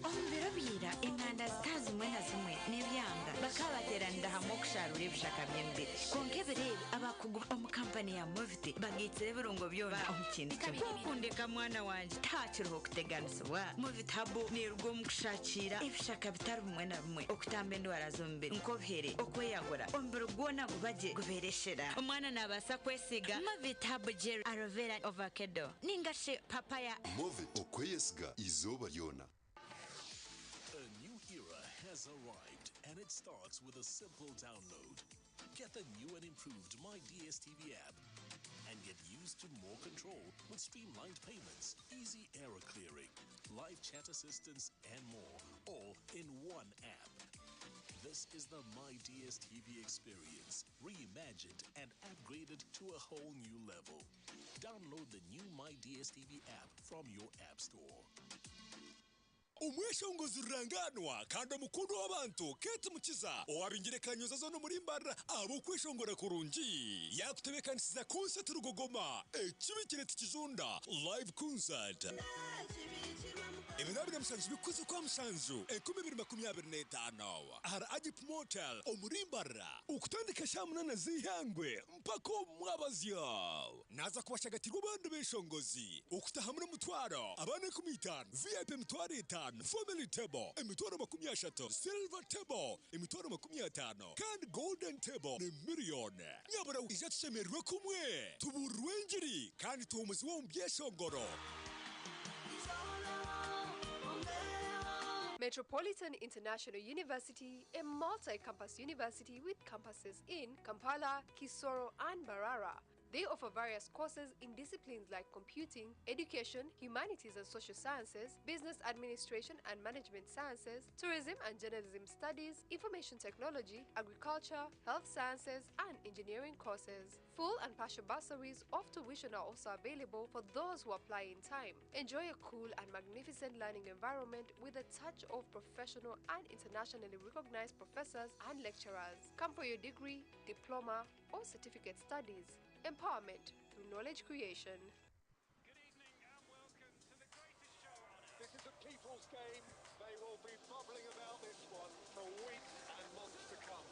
Omu biro bya ira enganda zitari zimwe na zimwe n'ebyanga bakaba bateeranira hamwe okusharura ebishaka by'emibiri kwonka ebiro ebi abakugu omu kampani. Kampani ya Movit bagaitsire ebirungo byona omu kintu kimwe. Ku okundeka mwana wangye, tihakiriho kuteganisibwa. Movit Herbal neeruga omu kushakiira ebishaka bitari bimwe na bimwe, okutamba endwara z'omubiri nk'obuhere, okweyagura, omubiri gwona guba gye gubeera eshera. Omwana naabaasa kwesiiga Movit Herbal Jelly, Aloe Vera, Ovakedo ninga shi Papaya. Movit, okweyesiga eizooba ryona. A new era has arrived, and it starts with a simple download. Get the new and improved My DSTV app and get used to more control with streamlined payments, easy error clearing, live chat assistance, and more, all in one app. This is the My DSTV experience, reimagined and upgraded to a whole new level. Download the new My DSTV app from your app store. Omweshongozi rurangaanwa kandi omukundwa w'abantu Kate Mukiza owabingire kanyuza zoona omuri Mbarara ahabw'okweshongora kurungi yaakutebeekanisiza concert Rugogoma ekibikire tikijunda live concert. Ebiro 27 by'okwezi kwa mushanju 2025 ahari Agip Motel omuri Mbarara okutandika shaaha munaana z'eihangwe mpaka omu mwabazyo. Naaza kubashagatirwa abandi beshongozi okutahamu n'omutwaro, abaana 50, VIP 50,000, Family Table 30,000, Silver Table 50,000 kandi Golden Table ni miriyoni. Nyabura ija tushemererwe kumwe, tubuurirwe engiri kandi tuhuumuzibwe omu byeshongoro. Metropolitan International University, a multi campus university with campuses in Kampala, Kisoro, and Mbarara. They offer various courses in disciplines like computing, education, humanities and social sciences, business administration and management sciences, tourism and journalism studies, information technology, agriculture, health sciences, and engineering courses. Full and partial bursaries of tuition are also available for those who apply in time. Enjoy a cool and magnificent learning environment with a touch of professional and internationally recognized professors and lecturers. Come for your degree, diploma, or certificate studies. Empowerment through knowledge creation. This is a people's game. They will be bubbling about this one for weeks and months to come.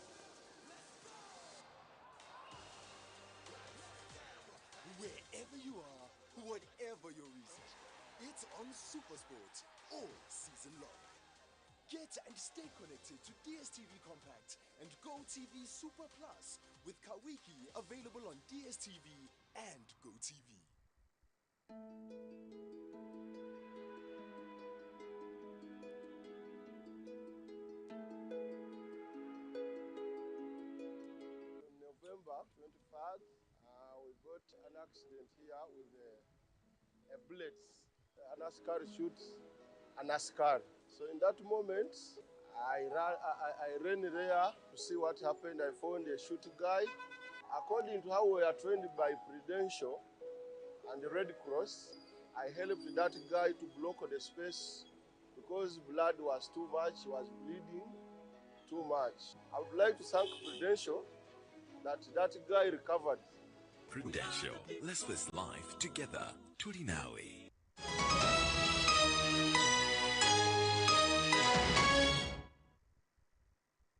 Wherever you are, whatever your reason, it's on Supersport all season long. Get and stay connected to DSTV Compact and GoTV Super Plus with Kawiki available on DSTV and GoTV. On November 23rd, we got an accident here with a bullet. An askari shoots an askari. So in that moment, I ran, I ran there to see what happened. I found a shooting guy. According to how we are trained by Prudential and the Red Cross, I helped that guy to block the space because blood was too much, he was bleeding too much. I would like to thank Prudential that that guy recovered. Prudential. Let's face life together. Turinawe.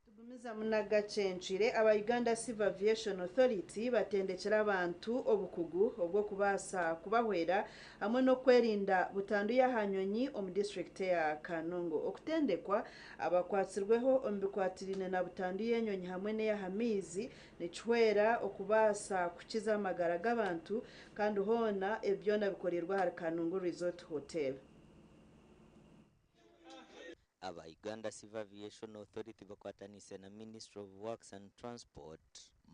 Tugumizamu n'agacencire aba Uganda Civil Aviation Authority batendekera abantu obukugu obw'okubaasa kubahwera hamwe n'okwerinda butandu y'aha nyonyi omu disitulikiti ya Kanungu. Okutendekwa abakwatsirweho omu bikwatiriine na butandu y'enyonyi hamwe n'ey'aha maizi nikihwera okubaasa kukiza amagara g'abantu kandi hoona ebi byona bikoreirwe ahari Kanungu Resort Hotel. Aba Uganda Civil Aviation Authority bakwataniise na Ministry of Works and Transport,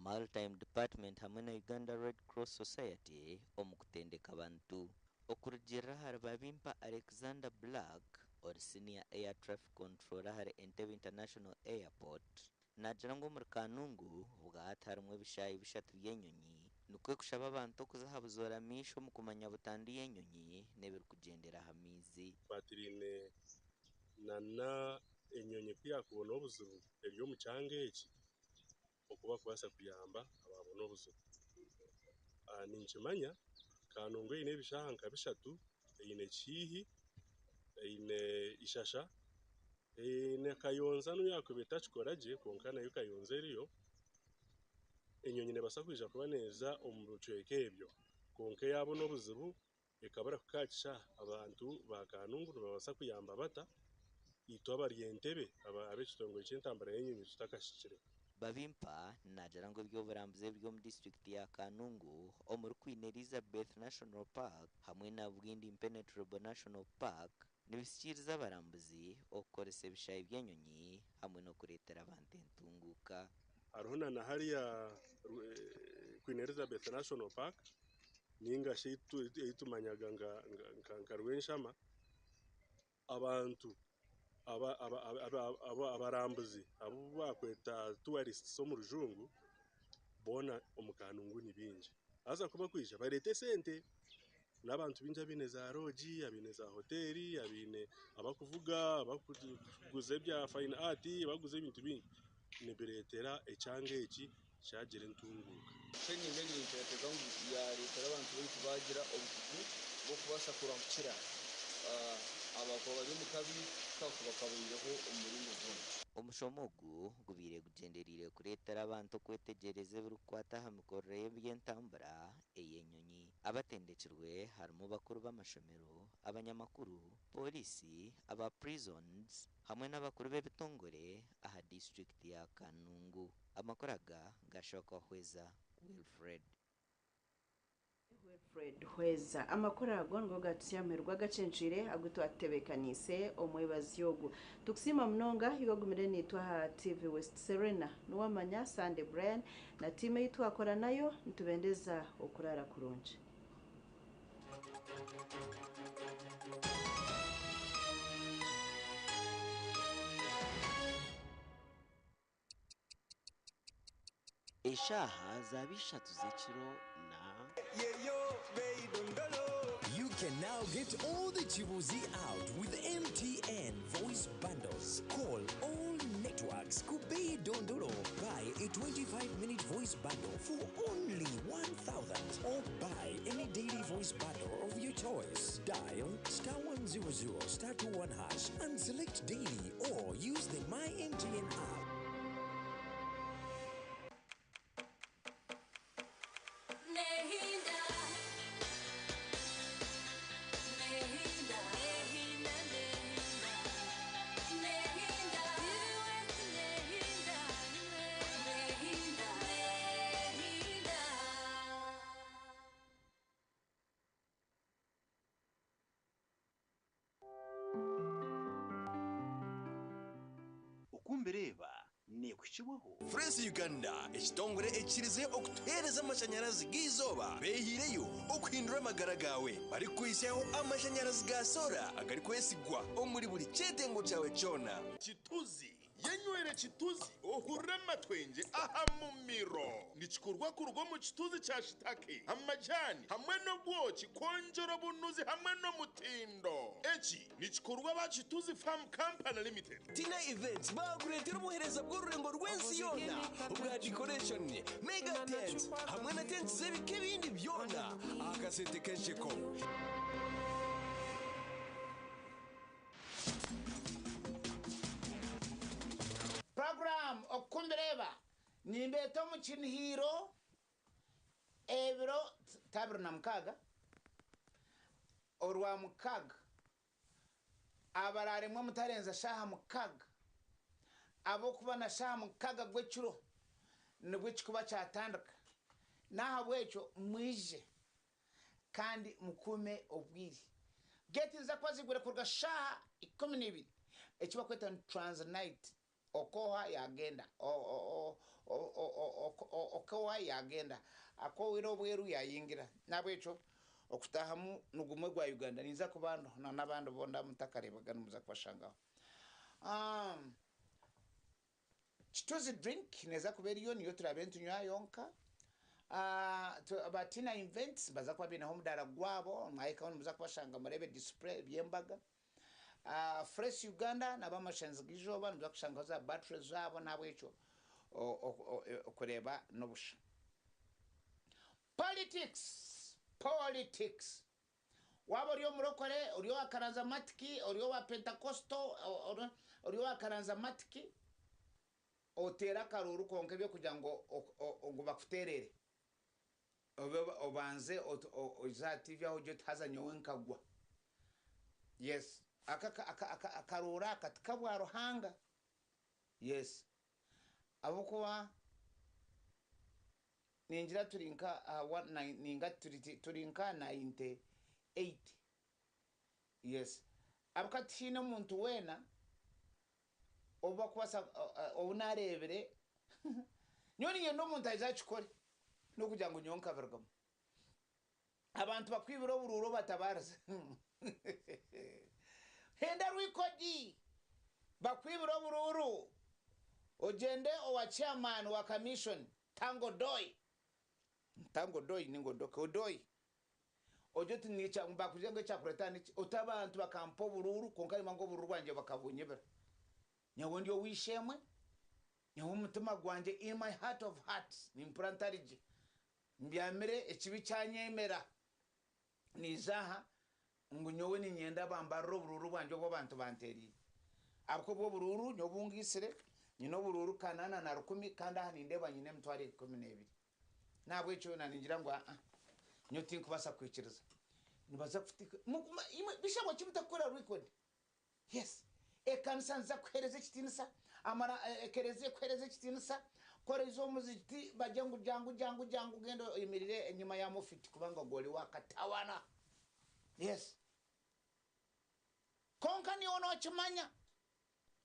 Maritime Department hamwe na Uganda Red Cross Society omu kutendeka abantu. Okurugiirira ahari Babimpa Alexander Black, ori Senior Air Traffic Controller ahari Entebbe International Airport, naagira ngu omuri Kanungu obwahati harimu ebishaayi bishatu by'enyonyi nikwo kushaba abantu okuza aha buzoora maisho omu kumanya butandu y'enyonyi n'ebirikugyendera aha maizi. Ebikwatiraine nana enyonyi ku yaakubona obuzibu eri omu kyanga eki oku barikubaasa kuyamba abaabona obuzibu. Ninkimanya Kanungu eine ebishaaha nka bishatu, eine Kihihi, eine Ishasha, eine Kayonza n'obu yaakuba etakikora gye kwonka nayo Kayonza eriyo. Enyonyi neebaasa kwija kuba neeza omu bicweka ebyo kwonka yaabona obuzibu ekabura kukakisha abantu ba Kanungu nibabaasa kuyamba bata itwe abari Entebbe ab'ekitongore ky'entambura y'enyonyi tutakahikire. Babimpa naagira ngu eby'oburambuzi ebiri omu disiturikiti ya Kanungu omuri Queen Elizabeth National Park hamwe na Bwindi Impenetrable National Park nibisikiiriza abarambuzi okukoresa ebishaayi by'enyonyi hamwe n'okureetera abantu entunguuka. Hariho na hariya Queen Elizabeth National Park ninga shi ei tumanyaga nka Rwenshama, abantu abarambuzi abu bakweta tourists omu rujungu boona omu Kanungu ni baingi. Haza ku bakwija bareeta esente n'abantu baingi abaine za loogi, abaine za hoteeri, abaine abakuvuga, abakuguza ebya fine art, abakuguza ebintu bingi nibireetera ekyanga eki kyagira entunguuka. Training egi ninteekateeka ngu yareetera abantu baitu baagira obukugu bw'okubaasa kurahukira abakuba bari omu kabi kakuba kabaireho omu muringo gwona. Omushomo ogu gubaire gugyendereire kureetera abantu okwetegyereza ebirikukwata aha mikorere y'eby'entambura ey'enyonyi. Abatendekirwe harimu bakuru b'amashomero, abanyamakuru, pooriisi, aba prisons hamwe n'abakuru b'ebitongore aha disiturikiti ya Kanungu. Amakuru aga gashooka Hweza Wilfred. Wilfred Hweza. Amakuru ago nigo gatutsya aha muheru gw'agacencwire agu twatebekaniise omwebazyo ogu. Tukusiima munonga iwe ogumire naitwe aha TV West Serena. Niwamanya Sunday Brian na tiimu ei twakora nayo nitubendeza okuraara kurungi. Eshaaha zaaba ishatu z'ekiro na. You can now get all the Chibuzi out with MTN voice bundles. Call all networks. Kubei Dondolo. Buy a 25-minute voice bundle for only 1,000 or buy any daily voice bundle of your choice. Dial star 100 star 21 hash and select daily or use the My MTN app. Nehinda. Nehinda. Nehinda, nehinda. Nehinda. Nehinda. Nehinda. Nehinda. Okumbireeba neekuhikibwaho. Fresh Uganda, ekitongore ekikirize okutuheereza amashanyarazi g'eizooba beehiireyo okuhindura amagara gaawe barikukuhitsyaho amashanyarazi ga soora agarikwesigwa omuri buri kyetengo kyawe kyona. Kituzi Yenywere kituzi ohurire amatwengye aha mumiro. Nikikorwa kuruga omu kituzi kya shitake, amajani hamwe n'obwoki kwongyera obunuzi hamwe n'omutindo. Eki nikikorwa aba Kituzi Farm Company Limited. Tina Events baakureetera obuheereza bw'orurengo rw'ensi yoona obwa decoration, mega tents hamwe na tents z'ebika ebindi byona aha kasente k'ensheko. Puroguraamu Oku Mbireeba Nimbeeta omu Kinihiiro ebiro 26 Orwamukaaga Abaraaremwe mutarenza shaaha mukaaga ahabw'okuba na shaaha mukaaga gw'ekiro nibwo kikuba kyatandika. N'ahabw'ekyo mwije kandi mukuume obwire. Geeti niziza kuba ziigwire kuruga shaaha 12, eki barikweta ngu Transnight, Okoha yaagenda, Okoha yaagenda, Akowire obweru yaayingira. N'ahabw'ekyo okutaahamu ni gumwe gwa Uganda. Ninza kuba ndiho na n'abandi boona abu mutakareebaga nimuza kubashangaho. Kituzi drink neeza kuba eriyo niyo turaabe nitunywa yonka. Ba Tina Events nibaza kuba baineho omudaara gwabo, mwahikaho nimuza kubashanga mureebe display eby'embaga. Fresh Uganda nabo amashanyarazi g'eizooba nimuza kushangaho za battery zaabo n'ahabw'ekyo okureeba n'obusha. Politics! Politics! Waaba ori omurokore, ori owa karanzamatiki, ori owa Pentecostal, ori owa karanzamatiki. Oteere akaruuru kwonka eby'okugira ngu ngu bakuteerere obe obanze oze aha TV aho ogire oti haza nyowe nkagwa. Yes, aka aka akaruuru aka ti kabwa Ruhanga. Yes, ahabw'okuba ningira turi nka aha one ninga turi nka aha 98. Yes, ahabw'okuba tihaine omuntu weena obu bakubaasa obu naareebire nyowe niinyenda omuntu aije akikore n'okugira ngu nyowe nkabirugamu. Abantu bakwibire oburuuru obatabaarize. Henda rwikodi bakwibire oburuuru ogyende owa chairman wa commission Tanga Odoi, Tanga Odoi ninga Odoki Odoi Ogye oti nikya bakugire ngu ekyakureta aha niki? Oti abantu bakampa oburuuru kwonka nimba ngu oburuuru bwangye bakabunyibira. Nyowe ndi ow'eishe-emwe, nyowe omutima gwangye in my heart of hearts nimpurira ntari gye. Mbyamire ekibi kyanyemera. Naija aha ngu nyowe niinyenda bambarire oburuuru bwangye obu abantu banteereire. Ahabw'okuba obwo oburuuru nyowe obu ngaitsire, nyine oburuuru kanaana na rukumi kandi aha nindeeba nyine emitwaro 12. N'ahabw'ekyo na ningira ngu aa, nyowe tinkubaasa kwikiriza. Nibaza kutika, muguma, imwe bishabwa ki mutakukora record? Yes. Ekanisa niza kukuheereza ekitiinisa, amara, ekereziya ekuheereze ekitiinisa, ku oraija omu muzigiti bagye ngu jangu, jangu, jangu genda oyemerere enyima ya mufiti kubanga ogwo ori wakatawana. Yes. Kwonka naiwe nookimanya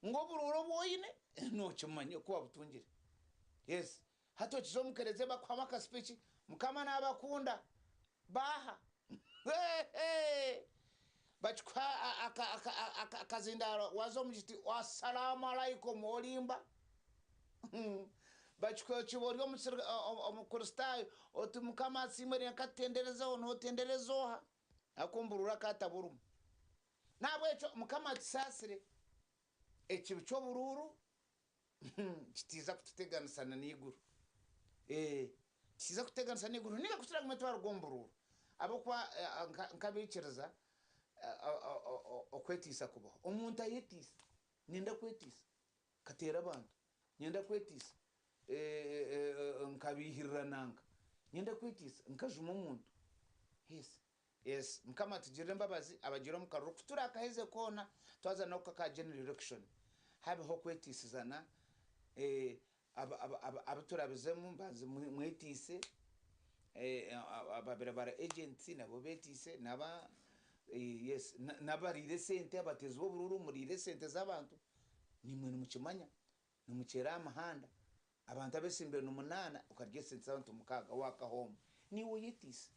Ngu oburuuru obu oine nokimanya oku wabutungire. Yes hati okiza omu kereziya bakuhamu akasipiki mukama nabakunda baaha bakikuha akazindaaro waza omu kiti asalamu alaikum orimba bakikuha okiba ori omukristaayo oti mukama asiimwe reka tutenderezeho notendereza oha? Ahakuba omu buruuru akataburimu. N'ahabw'ekyo Mukama atusaasire, ekibi ky'oburuuru kitiiza kututeganisa na n'eiguru. Ee, kitiiza kututeganisa n'eiguru ninga ku turagume twaruga omu buruuru. Ahabw'okuba nk'abaikiriza okwetiisa kubaho. Omuntu ayetiisa, niinyenda kwetiisa, nkateera abantu, niinyenda kwetiisa, nkabiihirira nanka, niinyenda kwetiisa, nkajuma omuntu. Yes. Yes mukama atugirire embabazi abagiire omu karuru ku turakaheze koona twaza naku aka general election habeho okwetisizana eh abu turabizemu mbanze mwetiise eh ababire bari agents nabo betiise naba yes nabariire esente abateezi bobururu muriire esente zabantu nimwe nimukimanya nimukyera aha mihanda abantu abesimbire nimunaana okarya esente zabantu mukaaga wakahomba niiwe oyetiise.